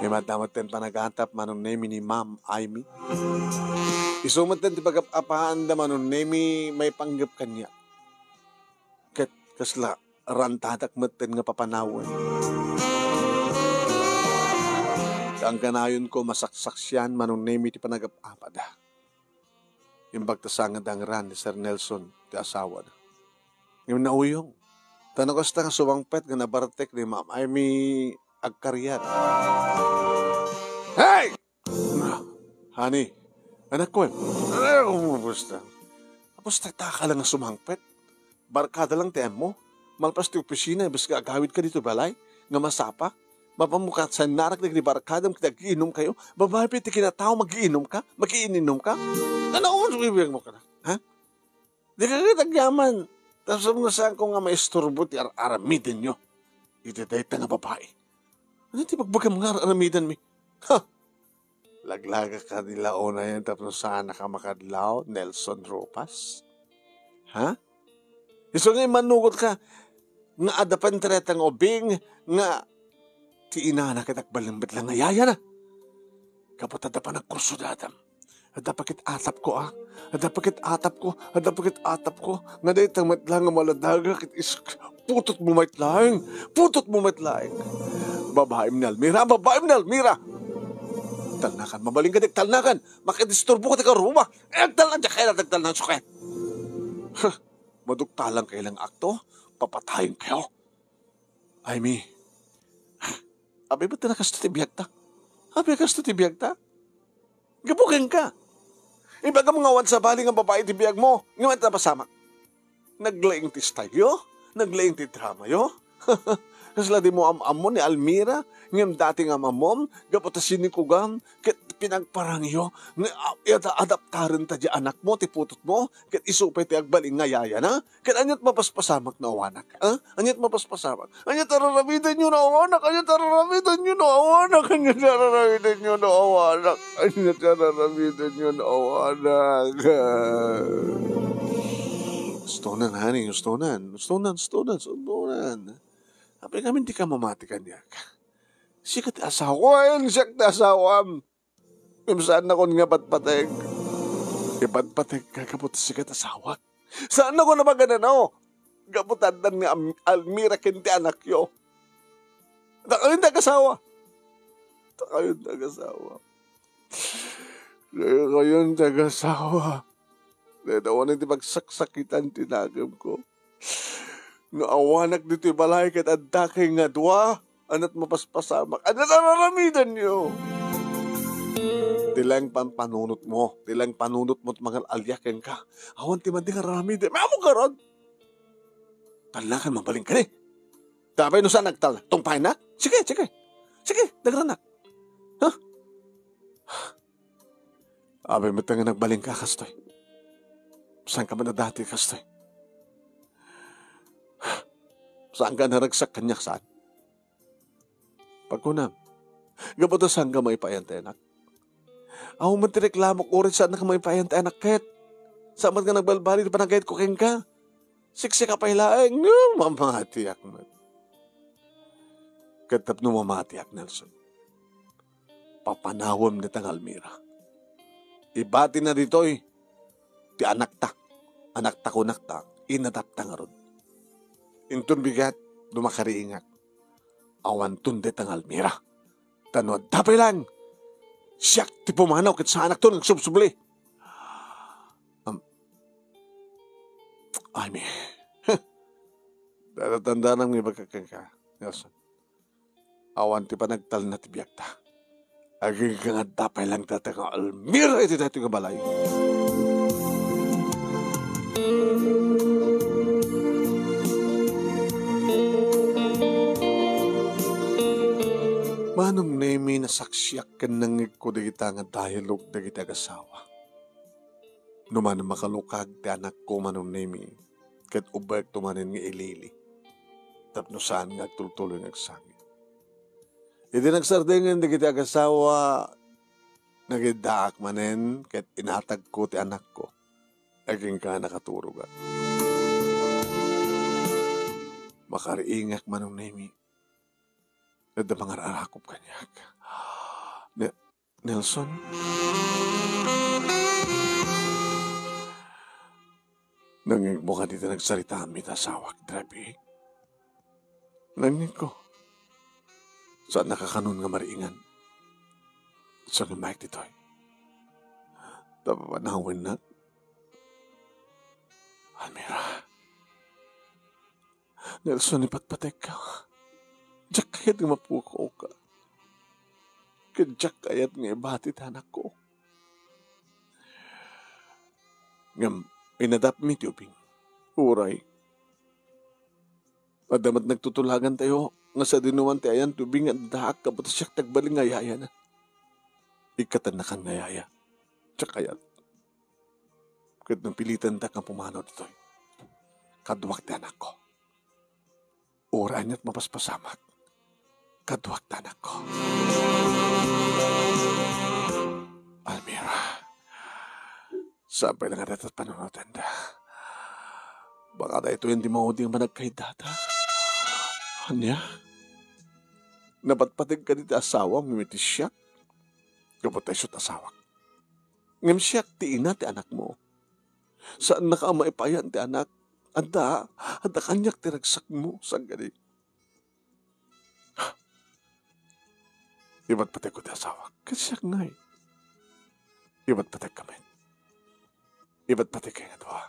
Imadda met ti panagatap, Manong Nemy, ni Ma'am Amy. Isu met ti pagap-apaanda, Manong Nemy, maipanggep kaniak. Ket kasla, rantadak metten nga papanawen. Kangkanayonko masaksaksian, Manong Nemy, ti panagap-apada. Imbag ta saan nga dangran ni Sir Nelson ti asawana. Ngem nauyong. Ta no kasta nga sumangpet nga nabartek ni Ma'am Amy agkariat. Hey! Honey, anakko, eh. Ay, kumusta? Tapos tataka lang nga sumangpet. Barkada lang ti ammo. Malpas ti opisina, imbes nga agawid ka dito balay, nga masapa. Mapamukat sa narak dagiti barkadam, ket agiinom kayo. Babae pay ti kinatao, magiinom ka? Magiinom ka? Ano, ano, ibig mo ka na? Ha? Di ka ket agyaman. Tapos mo saan ko nga maisturbo ti ar-aramidenyo. Iti dayta nga babae. Ano ti pagbagam nga ar-aramidenmi? Ha? Laglagak ka ni la unayen tapno saan ka makadlaw, Nelson Ropas? Ha? Isu nga immanugot ka, nga adda pay ti dayta nga ubing, nga ti inana ket agbalin met lang nga yayana. Gapu ta adda pay nagkursudatam. Adda pay ket atapko, a. Adda pay ket atapko, adda pay ket atapko. Nga dayta met lang nga maladaga ket is-, putotmo met laeng. Putotmo met laeng. Babaem ni Almira, babaem ni Almira. Talnakan, mabalin ka, di agtalnakan. Makidisturbo ka, di ka ruma. Eh, agtalna, diak kaya agtalna, suke. Huh, maduktalan kayo lang akto, papatayen kayo. Ay, mi. Abi, ba't na kasto ti biagta? Abi, kasto ti biagta? Gapu kenka. Ibagam nga awan sabali nga babae ti biag mo, ngem ania ti napasamak? Naglaing ti style yo? Naglaing ti drama yo? Kasla di mo am-ammo ni Almira, ngem dati nga am-ammom, gapu ta sinikugam, ket pinagparang yo, nga, ah, ada-, adaptaren ta di anak mo, ti putotmo, ket isu pay ti agbalin nga yayana? Ket ania ti mapaspasamak no awanak? Ha? Ania ti mapaspasamak? Ania ti araramidenyo no awanak? Ania ti araramidenyo no awanak? Ania ti araramidenyo no awanak? Ania ti araramidenyo no awanak? Ustonan, honey, ustonan. Ustonan, ustonan, ustonan. Apay ngamin dika mamati kaniak? Sika ti asawa, wen, siak ti asawam. Ngem saannakon nga patpateg. Ipatpategka gapu ta sika ti asawak. Saannakon a maganano. Gapu ta addan ni Am-, Almira ken ti anakyo. Dakayon ti agasawa. Dakayon ti agasawa. Dakayon ti agasawa. Dayta awan ti pagsaksakitan ti nagemko. No awanak ditoy balay ket adda kay nga dua, ania ti mapaspasamak? Ania ti araramidenyo? Ti laeng pampanunotmo, ti laeng panunotmo ti mangal-alia kenka. Awan ti madi nga aramiden. Mayamo garud. Talnakan, mabalin ka ni. Tapay no saan nagtalna? Tungpaennak? Sige, sige. Sige, dagranak. Ha? Abi met nga nagbalin ka kastoy. Saan ka man a dati kastoy? Saan ka naragsak kaniak, saan? Pagkunam, gapu ta saan ka maipayan ti anak? Awan met ti reklamok uray saan ka maipayan ti anak ket. Saan met nga nagbalbaliw ti panagayatko kenka? Siksika pay laeng, no, mamatiak met. Ket tapno mamatiak, Nelson, papanawem dita nga Almira. Ibatina ditoy ti anakta. Anakta kunakta, inadapta ngarud. Inton bigat, no makariingak, awanton dita nga Almira. Ta no adda pay laeng, siak ti pumanaw ket saanakton nga agsubsubli. Am-, Ay, mi. Tanda-tandanam nga ibagak kenka, Nelson. Awan ti panagtalna ti biagta. Agingga nga adda pay laeng dayta nga Almira iti daytoy nga balay. Manong Nemi, nasaksiak ken nangngegko dagita nga dialogue dagiti agasawa. No manen makalukag ti anakko, Manong Nemi, ket ubbekto manen nga ilili tapno saan nga agtultuloy nga agsangit. Idi nagsardenggen dagiti agasawa, nagiddaak manen ket inatagko ti anakko. Agingga nga nakaturogak. Makariingak, Manong Nemi. Adda mangar-arakop kaniak. Ne-, Nelson? Nangngegmo kadi ti nagsaritaam iti asawak iti rabii? Nangngegko. Saannaka kanon nga mariingan. Sangamaek ditoy. Ta papanawennak. Almira. Nelson, ipatpategka. Diak kayat nga mapukaw ka. Ket diak kayat nga ibati ti anakko. Ngem, inadapmi ti ubing. Uray, adda met nagtutulagantayo nga sadinoman ti ayan ti ubing nga addaak gapu ta siak ti agbalin nga yayana. Ikkatennakan nga yaya. Diak kayat. Ket no pilitandak nga pumanaw ditoy, kaduak ti anakko. Uray aniat mapaspasamak, kaduak ti anakko. Almira, saan pay la nga dayta panunotenda. Baka daytoyen ti maudi nga managkaiddada. Ania? Napatpateg kadi ti asawam ngem iti siak? Gapu ta isu ti asawak. Ngem siak ti ina ti anakmo. Saannaka a maipayan ti anak. Adda, adda kaniak ti ragsakmo, sangkadi. Ipatpategko ti asawak. Ket siak ngay? Ipatpategka met. Ipatpategkayo nga dua.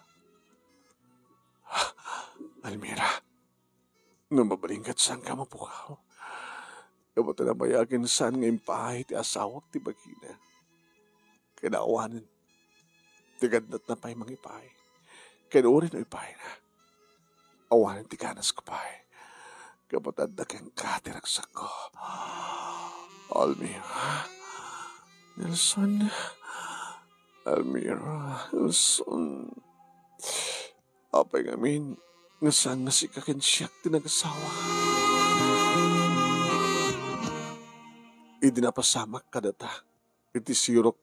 Almira, no mabalin ket saanka mapukaw. Gapu ta nabayagen saan nga impaay ti asawak ti bagina. Ket awanen ti gaddatna pay mangipaay. Ken uray no ipaayna, awanen ti ganasko pay. Gapu ta adda kenka ti ragsakko. Almira. Nelson. Almira. Nelson. Apay ngamin nga saan nga sika ken siak ti nagasawa? Idi napasamak kadata iti sirok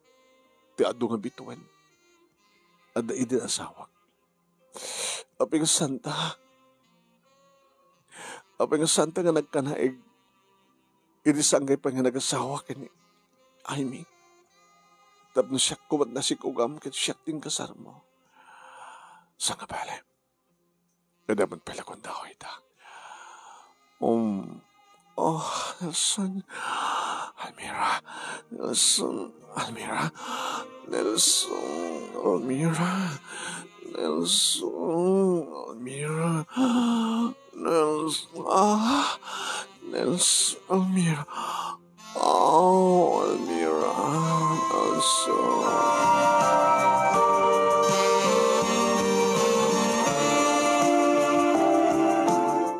ti adu nga bituen, adda idi asawak. Apay nga saanta? Apay nga saanta nga nagkanaig idi saan ngay pay nga nagasawa ken ni Aimee? Tapno siak koma ti nasikugam ket siak ti inkasarmo. Sangabali. Kadamot pay la kunda dayta. Um, oh, Nelson. Almira. Nelson. Almira. Nelson. Almira. Nelson. Almira. Nelson. Ah. Nelson. Almira. Oh, Almira, also.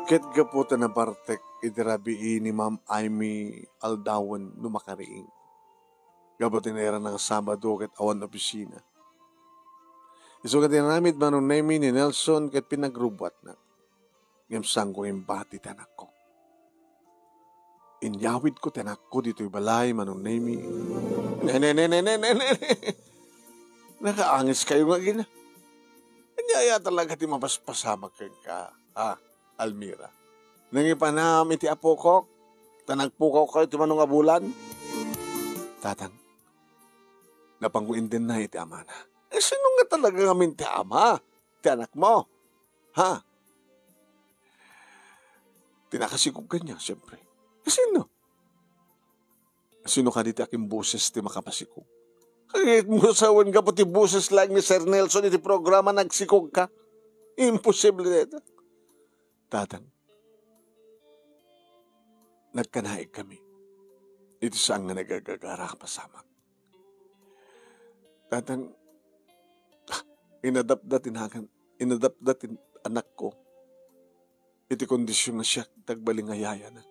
Ket gapu ta nabartek iti rabii ni Ma'am Aimee aldawen no makariing. Gapu ti nairana nga Sabado ket awan opisina. Isu ket inaramid Manong Nemi ni Nelson ket pinagrubbuatna. Ngem saanko nga imbati ti anakko. Inyawidko ti anakko ditoy balay, Manong Nemi. Ne, ne, ne, ne, ne, ne, ne, ne. Nakaangeskayo nga agina. Ania aya talaga ti mapaspasamak kenka, a, Almira? Nangipanam iti apokok, ta nagpukawkayo ti mano nga bulan? Tatang, napanko indennay iti amana. Eh, sino nga talaga ngamin ti ama ti anakmo? Ha? Ti nakasikog kaniak, siempre. Sino? Sino kadi ti akinboses ti makapasikog? Kagayatmo sawen gapu ti boses laeng ni Sir Nelson iti programa, nagsikog ka? Imposible dayta. Tatang, nagkanaig kami iti saan nga nagagagara a pasamak. Tatang, inadapda ti nagan, inadapda ti anakko iti kondision nga siak ti agbalin nga yayana.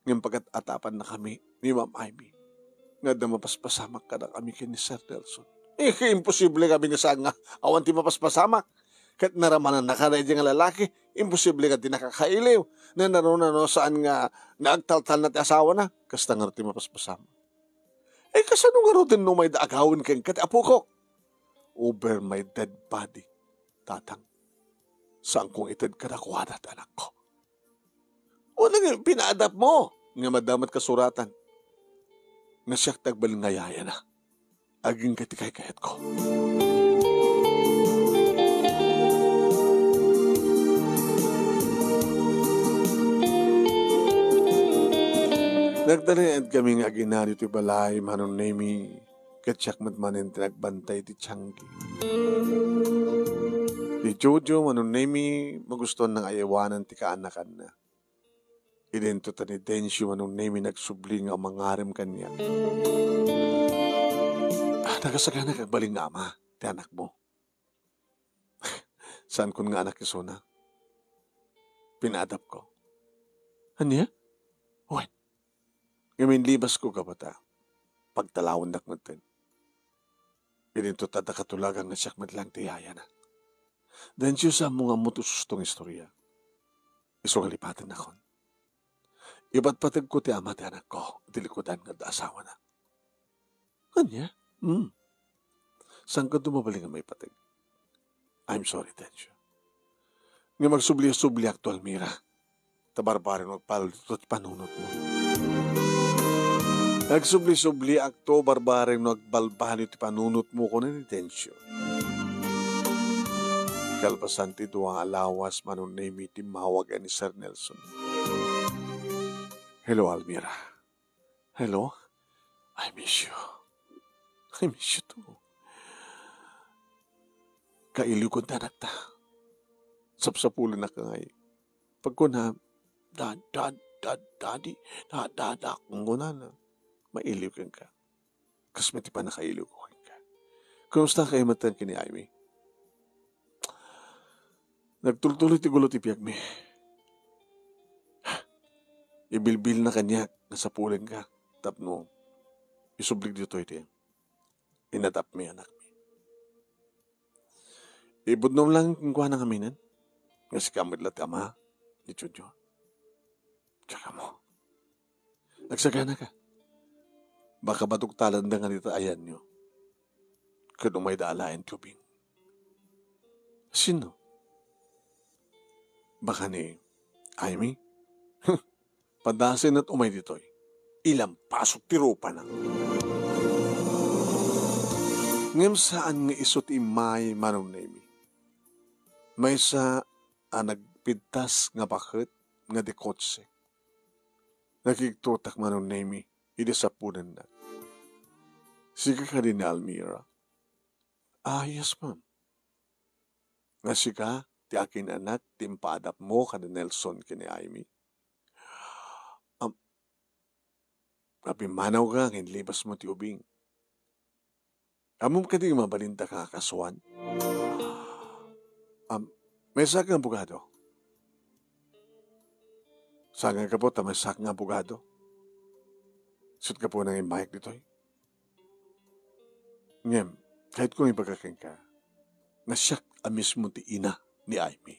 Ngem pagat-atapannakami ni Ma'am Ivy nga adda mapaspasamak kadakami ken ni Sir Nelson. Eh, imposible kami nga saan nga awan ti mapaspasamak. Ket naramanannaka daydi nga lalaki, imposible nga di nakakailiw. Nanano-nano saan nga naagtaltalna ti asawana, kasta ngarud ti mapaspasamak. Eh, kasano ngaruden no umayda agawen kenka ti apokok? Over my dead body, Tatang. Saankong ited kadakuada ti anakko. Wen, nga pinaadapmo nga madama met kasuratan nga siak ti agbalin nga yayana. Agingga ti kaykayatko. Nagtalinaed kami nga aginani ti balay, Manong Nemi, ket siak met manen ti nagbantay ti tianggi. Ni Jojo, Manong Nemi, magustuanna nga ayawanan ti kaanakanna. Idinto ta ni Dencio, Manong Nemi, nagsubli nga mangarem kaniak. Ah, nakasagana ka agbalin nga ama ti anakmo. Saankon nga anak isuna. Pinaadapko. Ania? Wen. Ngem inlibasko gapu ta pagtalawennak metten. Idinto ta adda katulagan nga siak met laeng ti yayana. Dencio, saanmo nga ammo ti ususto nga istoria. Isu nga lipatennakon. Ipatpategko ti ama ti anakko iti likudan nga adda asawana. Ania? Hmm. Saanka mabalin nga maipateg? I'm sorry, Dencio. Ngem agsubli-subliakto, Almira. Ta barbareng no agbalbaliw ti panunotmo. Agsubli-subliakto, barbareng no agbalbaliw ti panunotmo, kuna ni Dencio. Kalpasan ti dua nga lawas, Manong Nemi, timmawag ni Sir Nelson. Hello, Almira. Hello? I miss you. I miss you too. Kailiwko ti anakta. Sapsapulennak ngay. Pagkuna, "Dad, dad, dad, daddy, dad, dad, ak," kunana. Mailiw kenka. Kas met ti pannakailiwko kenka. Kumusta kayo met ken ni Ivy? Nagtultuloy ti gulo ti biagmi. Ibilbilna kaniak nga sapulenka tapno isubli ditoy ti inadapmi, anakmi. Ibudnom lang kenkuana ngamin nga sika met la ti ama ni Jojo. Diak ammo. Agsagana ka. Baka maduktalanda nga dita ayanyo. Ket umayda alaen ti ubing. Sino? Baka ni Ivy? Padasen met umay ditoy. Ilampasok ti rupana. Ngem saan nga isu ti immay, Manong Nemi. Maysa a nagpintas nga baket nga di kotse. Nakigtotak, Manong Nemi, idi sapunennak. Sika kadi ni Almira? Ah, yes, ma'am. Nga sika ti akin-anak ti impaadapmo kada Nelson ken ni Ivy? Am, apimmanaw ka nga inlibasmo ti ubing. Ammom kadi nga mabalinda nga kasuan? Am, maysa nga abogado. Saan nga gapu ta maysa nga abogado? Isut' gapuna nga immayak ditoy. Ngem, kayatko nga ibaga kenka nga siak a mismo ti ina ni Ivy.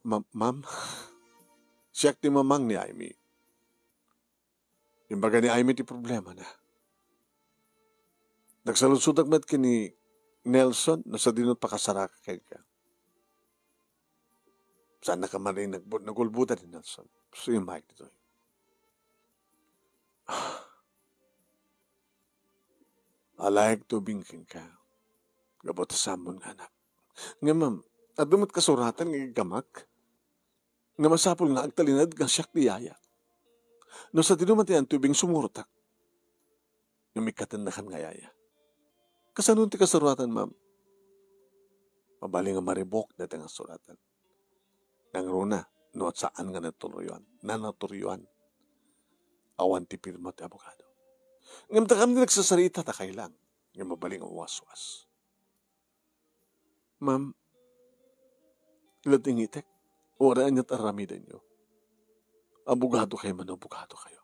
Ma-, ma'am, siak ti mamang ni Ivy. Imbaga ni Ivy ti problemana. Nagsaludsodak met ken ni Nelson, no sadino pakasaraka kenka? Saannaka manen nagbu-, nagulbodan ni Nelson. Simmay ditoy. Alaek Tubing kenka. Gapu ta saanmon nga anak. Ngem, ma'am, adda met kasuratan nga iggamak nga masapul nga agtalinaed nga siak ti yaya. No sadino man ti Aunt Tubing, sumurottak. Ngem ikkatennakan nga yaya. Kasano ti kasuratan, ma'am? Mabalin nga maribuk dayta nga suratan. Nangruna, no saan nga naturoan, nanaturoan. Awan ti pirma ti abogado. Ngem dakami ti nagsasarita, ta kailang. Ngem mabalin nga waswas. Ma'am, latingitek, uray ania ti ar-aramidenyo. Abogado kayo man, abogado kayo.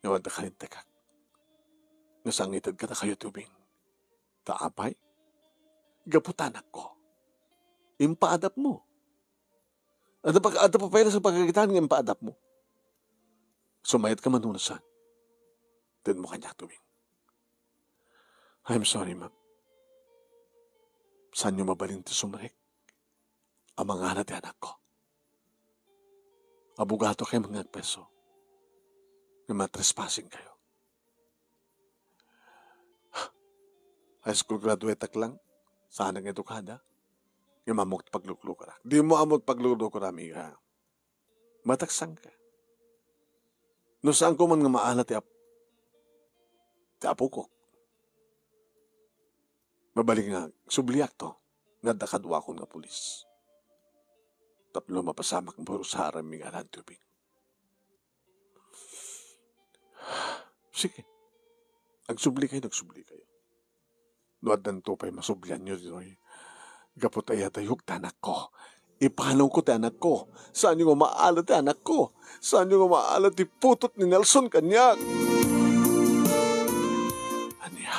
Nga wadda kalintekak. Nga sangited kadakayo Tubing. Ta apay? Gapu ta anakko. Impaadapmo. Adda pa, adda pa pay la sa pagkakitaan nga impaadapmo. Sumayatka man wenno saan. Tenmo kaniak Tubing. I'm sorry, ma'am. Saanyo mabalin ti sumrek a mangala ti anakko. Abogado kayo nga agpreso. Nga matrespassing kayo. High school graduate ak lang. Saanak nga edukada. Ngem ammok ti pagluklukarak. Dimo ammo ti pagluklukarak, amiga. Mataksangka. No saanko man nga maala ti ap-, ti apokok. Mabalin nga, subliakto, nga adda kaduakon nga pulis. Tapno mapasamak nga parusaran mi nga alan Tubing. Sige. Agsubli kayo, agsubli kayo. No addanto pay masublianyo ditoy, gapu ta iyadayog ti anakko. Ipanawko ti anakko. Saanyo nga maala ti anakko. Saanyo nga maala ti putot ni Nelson kaniak. Ania?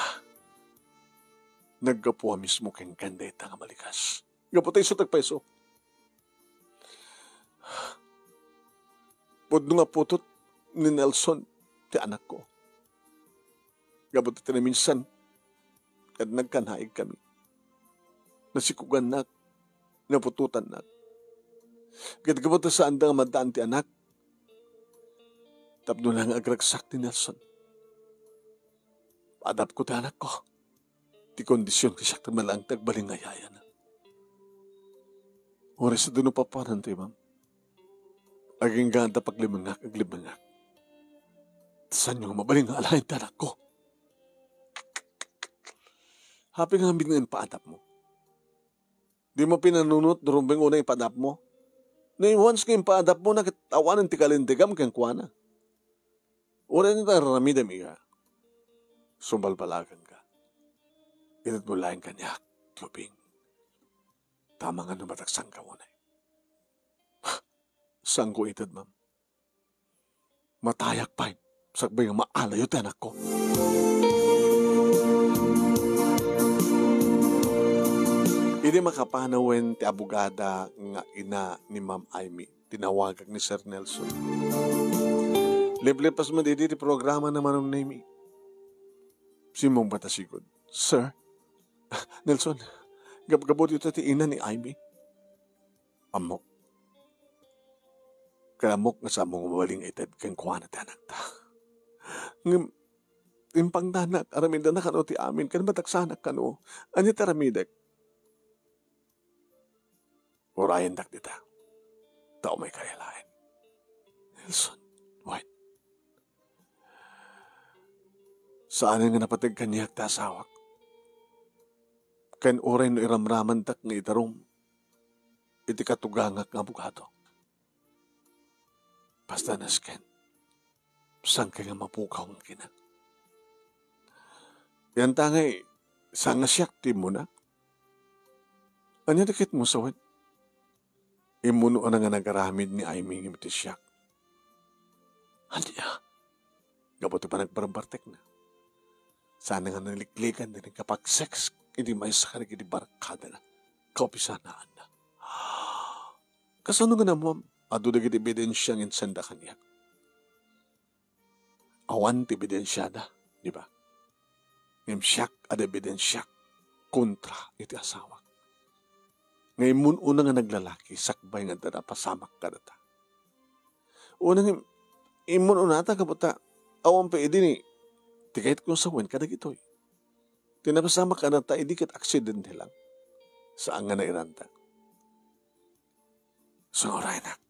Naggapu a mismo kenka dayta nga malikas. Gapu ta isu ti agpaiso. Pudno nga putot ni Nelson ti anakko. Gapu ta ti naminsan, ket nagkanaig kami. Nasikugannak, naputotannak. Ket gapu ta saanda nga maddaan ti anak, tapno la nga agragsak ni Nelson. Adapko ti anakko. Ti kondision nga siak ti malaeng ti agbalin nga yayana. Uray sadino papanan ti, ma'am. Agingga adda paglimengak, aglimengak. Saanyo nga mabalin nga alaen ti anakko? Happy nga amin nga impaadapmo. Dimo pinanunot no rumbeng unay ipaadapmo. No once nga impaadapmona ket awanen ti kalintegam kenkuana. Uray ania ti ar-aramidem, iga? Subalbalaganka. Itedmo laeng kaniak, Tubing. Tama nga no mataksangka unay. Saanko ited, ma'am. Matayak pay, sakbay nga maalayo ti anakko. Idi makapanawen ti abogada nga ina ni Ma'am Amy, tinawagak ni Sir Nelson. Liplipas met idi ti programa na Manong Nemi. Simmungbat a sigud, "Sir, Nelson, gabgabut ita ti ina ni Amy." "Ammok. Ket ammok nga saanmo nga mabalin nga ited kenkuana ti anakta. Ngem impangdanak, aramidana kano ti amin, ken mataksanak kano. Ania ti aramidek?" "Urayendak dita. Ta umayka laeng." "Nelson, wait. Saanen nga napateg kaniak ti asawak. Ken uray no iramramandak nga idarum iti katugangak nga abogado. Basta nasken, saanka nga mapukaw nga kina. Yan ta ngay, saan nga siak ti immuna? Ania ti kitmo sawen? Immunoana nga nagaramid ni Aimee ngem iti siak." "Ania?" Gapu ti panagbarbartekna, saan nga naliklikan ti nagkapag-sex iti maysa kadagiti barkadana. Kaupisanaanna. Kasano nga namuam? Adu dagiti ebidensia nga insenda kaniak. Awan ti ebidensiada, di ba? Ngem siak, adda ebidensiak kontra iti asawak. Nga immun-una nga naglalaki, sakbay nga adda napasamak kadata. Unay nga im-, immun-unata, gapu ta awan pay idi ni ti kayatko nga sawen kadagitoy. Ti napasamak kadata idi ket aksidente lang. Saan nga nairanta. So, urayenak.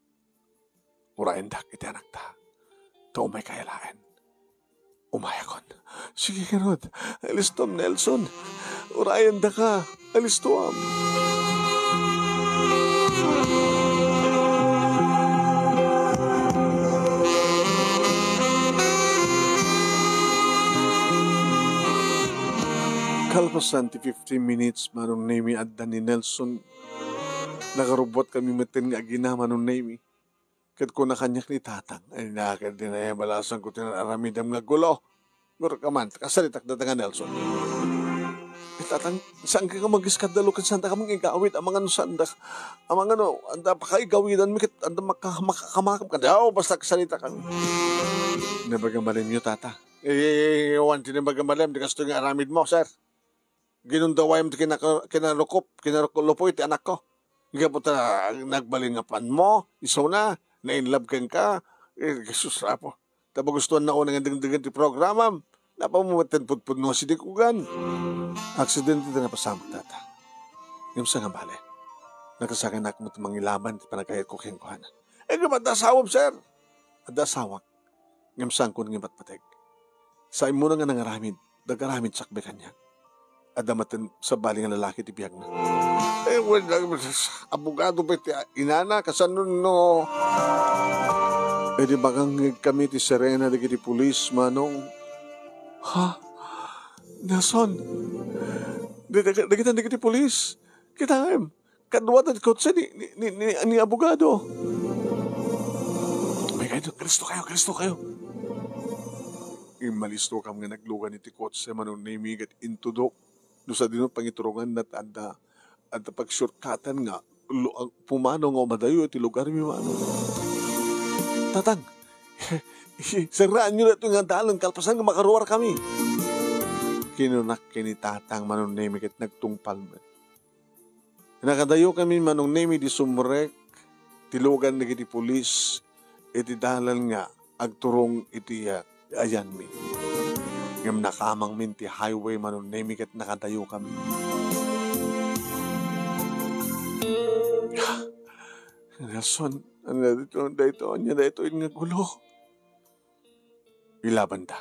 Urayendak iti anakta. Ta umayka laeng. Umayakon. Sige, Herod. Alistom, Nelson. Urayendaka. Alistom. Kalpasan ti fifteen minutes, Manong Nemi, adda ni Nelson. Nakarubbuat kami metten nga agina, Manong Nemi. Ket kuna kaniak ni Tatang, "Ay, na, ket di na balasanko ti naaramidem nga gulo. Guro ka man, kasaritak data nga Nelson." "Eh, Tatang, saan ka mag-iskandalo ket saan ka mang igawid, amangan no saan da, amangan no, anda pakaigawidanmi ket anda maka-, makakamakam ka. Daw, basta kasaritak." "Nabagamalimyo, Tata." "Eh, wan ti nabagamalem, di kastoy nga aramidmo, sir." Ginundawayam ti kinaka-, kinarukop, kinarukulupoy ti anakko. Gapu ta nagbalin nga panmo, isuna, na-in love kenka, eh, Jesus, Apo. Ta magustuanna unay nga dengdenggen ti programam, napamumutan pudpudno a sidikugan. Aksidente ti napasamak, Tata. Ngem saan nga bale, nakasakit met mangilaban ti panagkayatko kenkuana. Eh, ngem adda asawam, sir. Adda asawak. Ngem saanko nga ipatpateg. Sa immuna nga nangaramid, nagaramid sakbay kaniak. Adda met sabali nga lalaki ti biagna. Eh, wen, abogado pay ti inana, kasano no? Eh, di makangngeg kami ti sirena dagiti pulis, Manong. Ha? Nelson? Di, di, dagiti, dagiti pulis? Kitaem. Kadua ti kotse ni, ni, ni, ni, ni abogado. May kayo, Kristo kayo, Kristo kayo. Imalisto kam nga naglugan iti kotse, Manong Nemi, ket intudok. No sadino pangiturongan na adda, adda pagsurkatan nga lu-, ang pumanaw nga umadayo iti lugar mi, Manong. Tatang, sirraanyo daytoy nga dalan, kalpasan nga makaruar kami. Kinunak ken ni Tatang, Manong Nemi, ket nagtungpal met. Nakadayo kami, Manong Nemi, di sumrek ti lugan dagiti pulis iti dalan nga agturong iti, ah, ayanmi. Ngem nakamangmin ti highway, Manong Nemi, ket nakadayo kami. Nelson, ania daytoy, daytoy, ania daytoy nga gulo? Ilabanda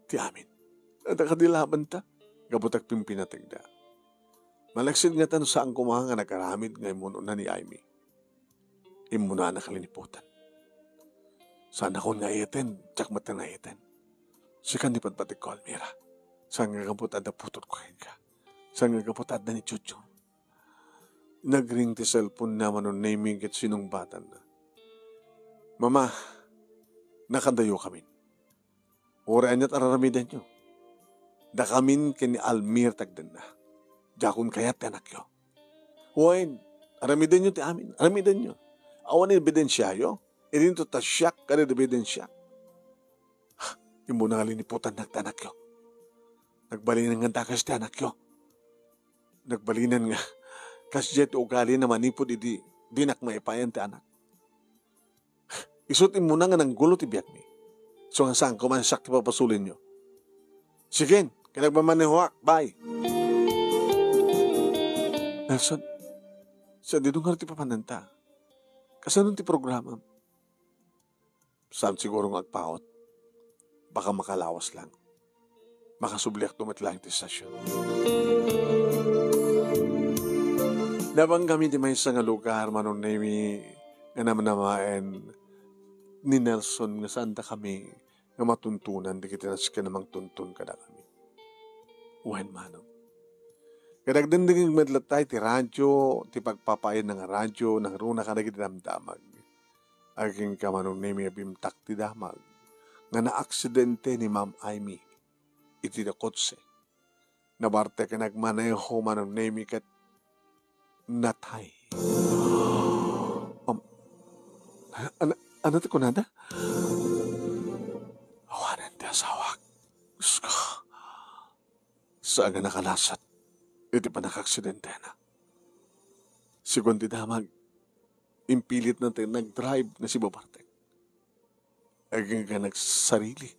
ti amin. Adda kadi labanta? Gapu ta agpimpinategda. Malaksid ngata no saan koma nga nagaramid nga immun-una ni Aimee. Immunana kalinipotan. Saanakon nga ayutan, diak met nga ayutan. Sika ti patpategko, Almira. Saan nga gapu ta adda putotko kenka? Saan nga gapu ta adda ni Chucho? Nagring ti cellphone-na, Manong Nemi, ket sinungbatanna. Mama, nakadayo kamin. Uray aniat araramidenyo. Dakamin ken ni Almir ti agdanna. Diakon kayat ti anakyo. Wen, aramidenyo ti amin. Aramidenyo. Awan ebidensiayo? Idinto ta siak kadi ebidensia. Immuna nga liniputannak ti anakyo. Nagbalinan nga dakas ti anakyo. Nagbalinan nga kasdiay ti ugalina manipud idi dinak maipayan ti anak. Isu't immuna nga nanggulo ti biagmi. Isu nga saan koma a siak ti papasulenyo. Sige, ket agmamanehoak. Bye. Nelson, sadino ngarud ti papananta? Kasano ti programam? Saan siguro nga agpaut? Baka makalawas lang. Makasubliakto met laeng ti istasyon. Napan kami ti maysa nga lugar, Manong Nemi, nga namnamaen ni Nelson nga saanda kami nga matuntunan dagiti nasken a mangtuntun kadakami. Wen, Manong. Kadagdengdengngeg met latta iti radio, ti pagpapaayna nga radio, nangruna kadagiti damdamag. Agingga, Manong Nemi, a bimtak ti damag nga naaksidente ni Ma'am Aimee iti kotse. Nabartek nga nagmaneho, Manong Nemi, ket natay. Am, an-, ano ti kunada? Awanen ti asawak. Diyos ko. Saan nga nakalasat. iti pannakaaksidentena. Sigun ti damag, impilitna ti nagdrive nga sibabartek. Agingga nagsarili.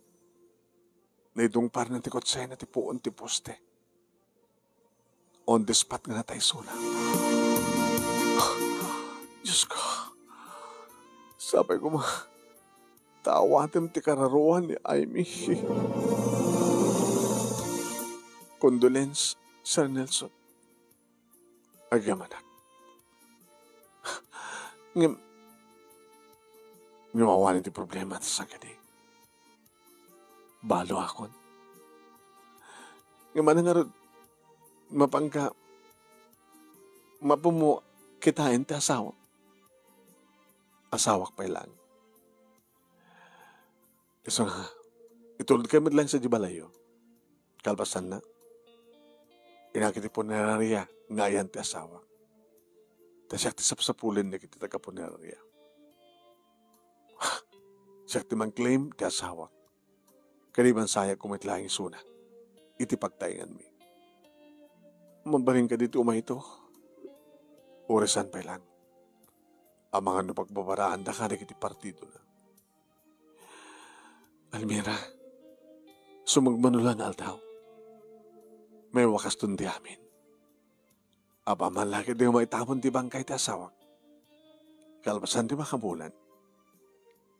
Naidungparna ti kotsena ti puon ti poste. On the spot nga natay isuna. Diyos ko, sapay koma ta awatem ti kararuan ni Aimee. Condolence, Sir Nelson. Agyamanak. Ngem, ngem awan iti problema ta saan kadi? Balo akon. Ngem ania ngarud, mapanka, mapanmo kitaen ti asawa? Asawak pay laeng. Isu nga, itulodkayo met laeng sadiay balayyo. Kalpasanna, innak iti puneraria nga ayan ti asawak. Ta siak ti sapsapulen dagiti taga-puneraria. Siak ti mangclaim ti asawak. Kadi man sayak met laeng isuna iti pagtaenganmi. Mabalin kadi ti umayto? Uray saan pay laeng. Amangan no pagbabaraandaka dagiti partidona. Almira, sumagmamano la nga aldaw. Maiwakaston ti amin. Apaman la ket di maitamon ti bangkay ti asawak. Kalpasan ti makabulan,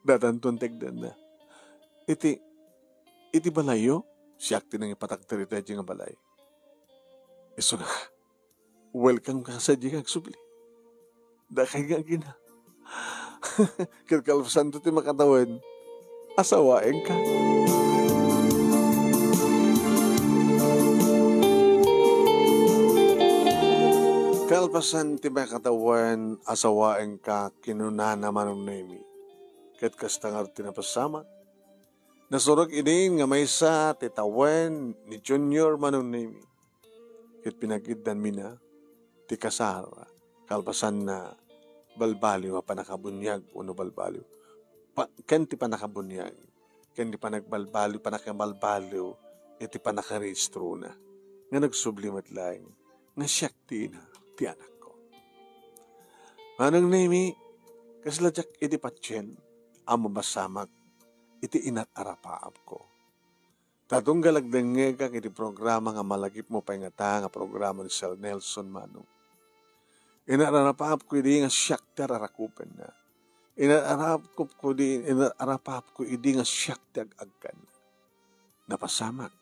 dadanton ti agdanna. Iti, iti balayyo, siak ti nangipatakder iti daydiay nga balay. Isu nga, welcome ka sadiay nga agsubli. Dakay nga agina. Ket kalpasanto ti makatawen, asawaenka. Kalpasan ti makatawen, asawaenka, kinunana Manong Nemy. Ket kasta ngarud ti napasamak. Nasurok idin nga maysa ti tawen ni Junior Manong Nemy. Ket pinagiddanmina ti kasar, kalpasanna, balbaliw a pannakabuniag wenno balbaliw. Pa-, ken ti pannakabuniag, ken ti panagbalbaliw, pannakabalbaliw iti pannakarehistrona nga nagsubli met laeng nga siak ti ina ti anakko. Manong Nemy, kasla diak idi patien a mapasamak iti inararapaapko. Ta tunggal agdengngegak iti programa nga malagipmo pay ngata nga programa ni Sir Nelson Manong. Inararapaapko idi nga siak ti ararakupenna. Inararapaapko di, inararapaapko idi nga siak ti ag-agkanna. Napasamak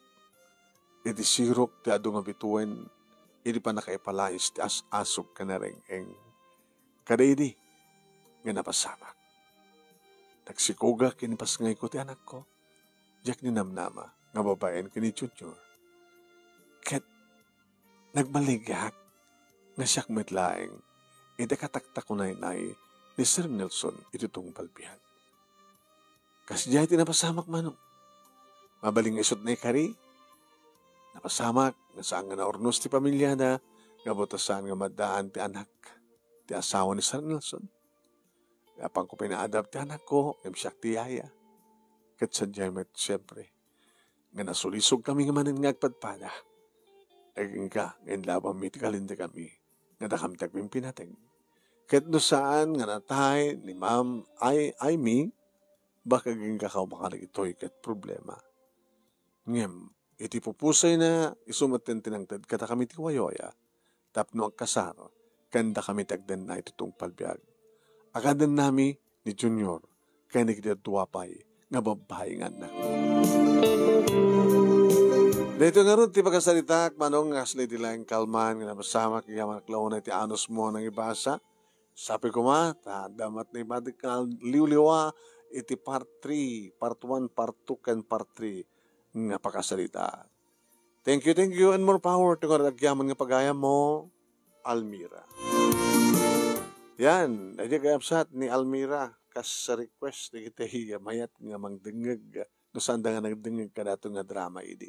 iti sirok ti adu nga bituen idi pannakaipalais ti as-asog ken nareng-eng. Kada idi nga napasamak. Nagsikogak ken ipasngayko ti anakko. Diak ninamnama nga babaen ken ni Junior. Ket nagbaligak nga siak met laeng iti kataktakunaynay ni Sir Nelson iti tungpal biag. Kasdiay ti napasamak, Manong. Mabalin nga isut' naikari, napasamak nga saan nga naurnos ti pamiliana, nga buta saan nga maddaan ti anak ti asawa ni Sir Nelson. Apanko pay nga adda ti anakko, ngem siak ti yaya. Ket sadiay met, siempre, nga nasulisogkami nga manen nga agpadpada. Agingga nga inlabanmi ti kalintegami nga dakami ti agpimpinateg. Ket no saan nga natay ni Ma'am Ay-, Aimee, baka agingga kaw makadagitoy ket problema. Ngem, iti pupusayna, isu met ti nangted kadakami ti waywaya tapno agkasar ken dakami ti agdanna iti tungpal biag. Agdannami ni Junior ken dagiti dua pay nga babbai nga annakmi. Daytoy ngarud ti pakasaritaak, Manong, nga kasla idi laeng kalman nga napasamak, agyamanak la unay ti anusmo a nangibasa. Sapay koma, ta adda met naibadik nga liwliwa iti part three, part one, part two, ken part three nga pakasarita. Thank you, thank you, and more power ti ngarud agyaman nga pagayammo, Almira. Yan, daydi kayabsat ni Almira, kas request dagiti mayat nga mangdengngeg, no saanda nga nagdengngeg kadato nga drama idi.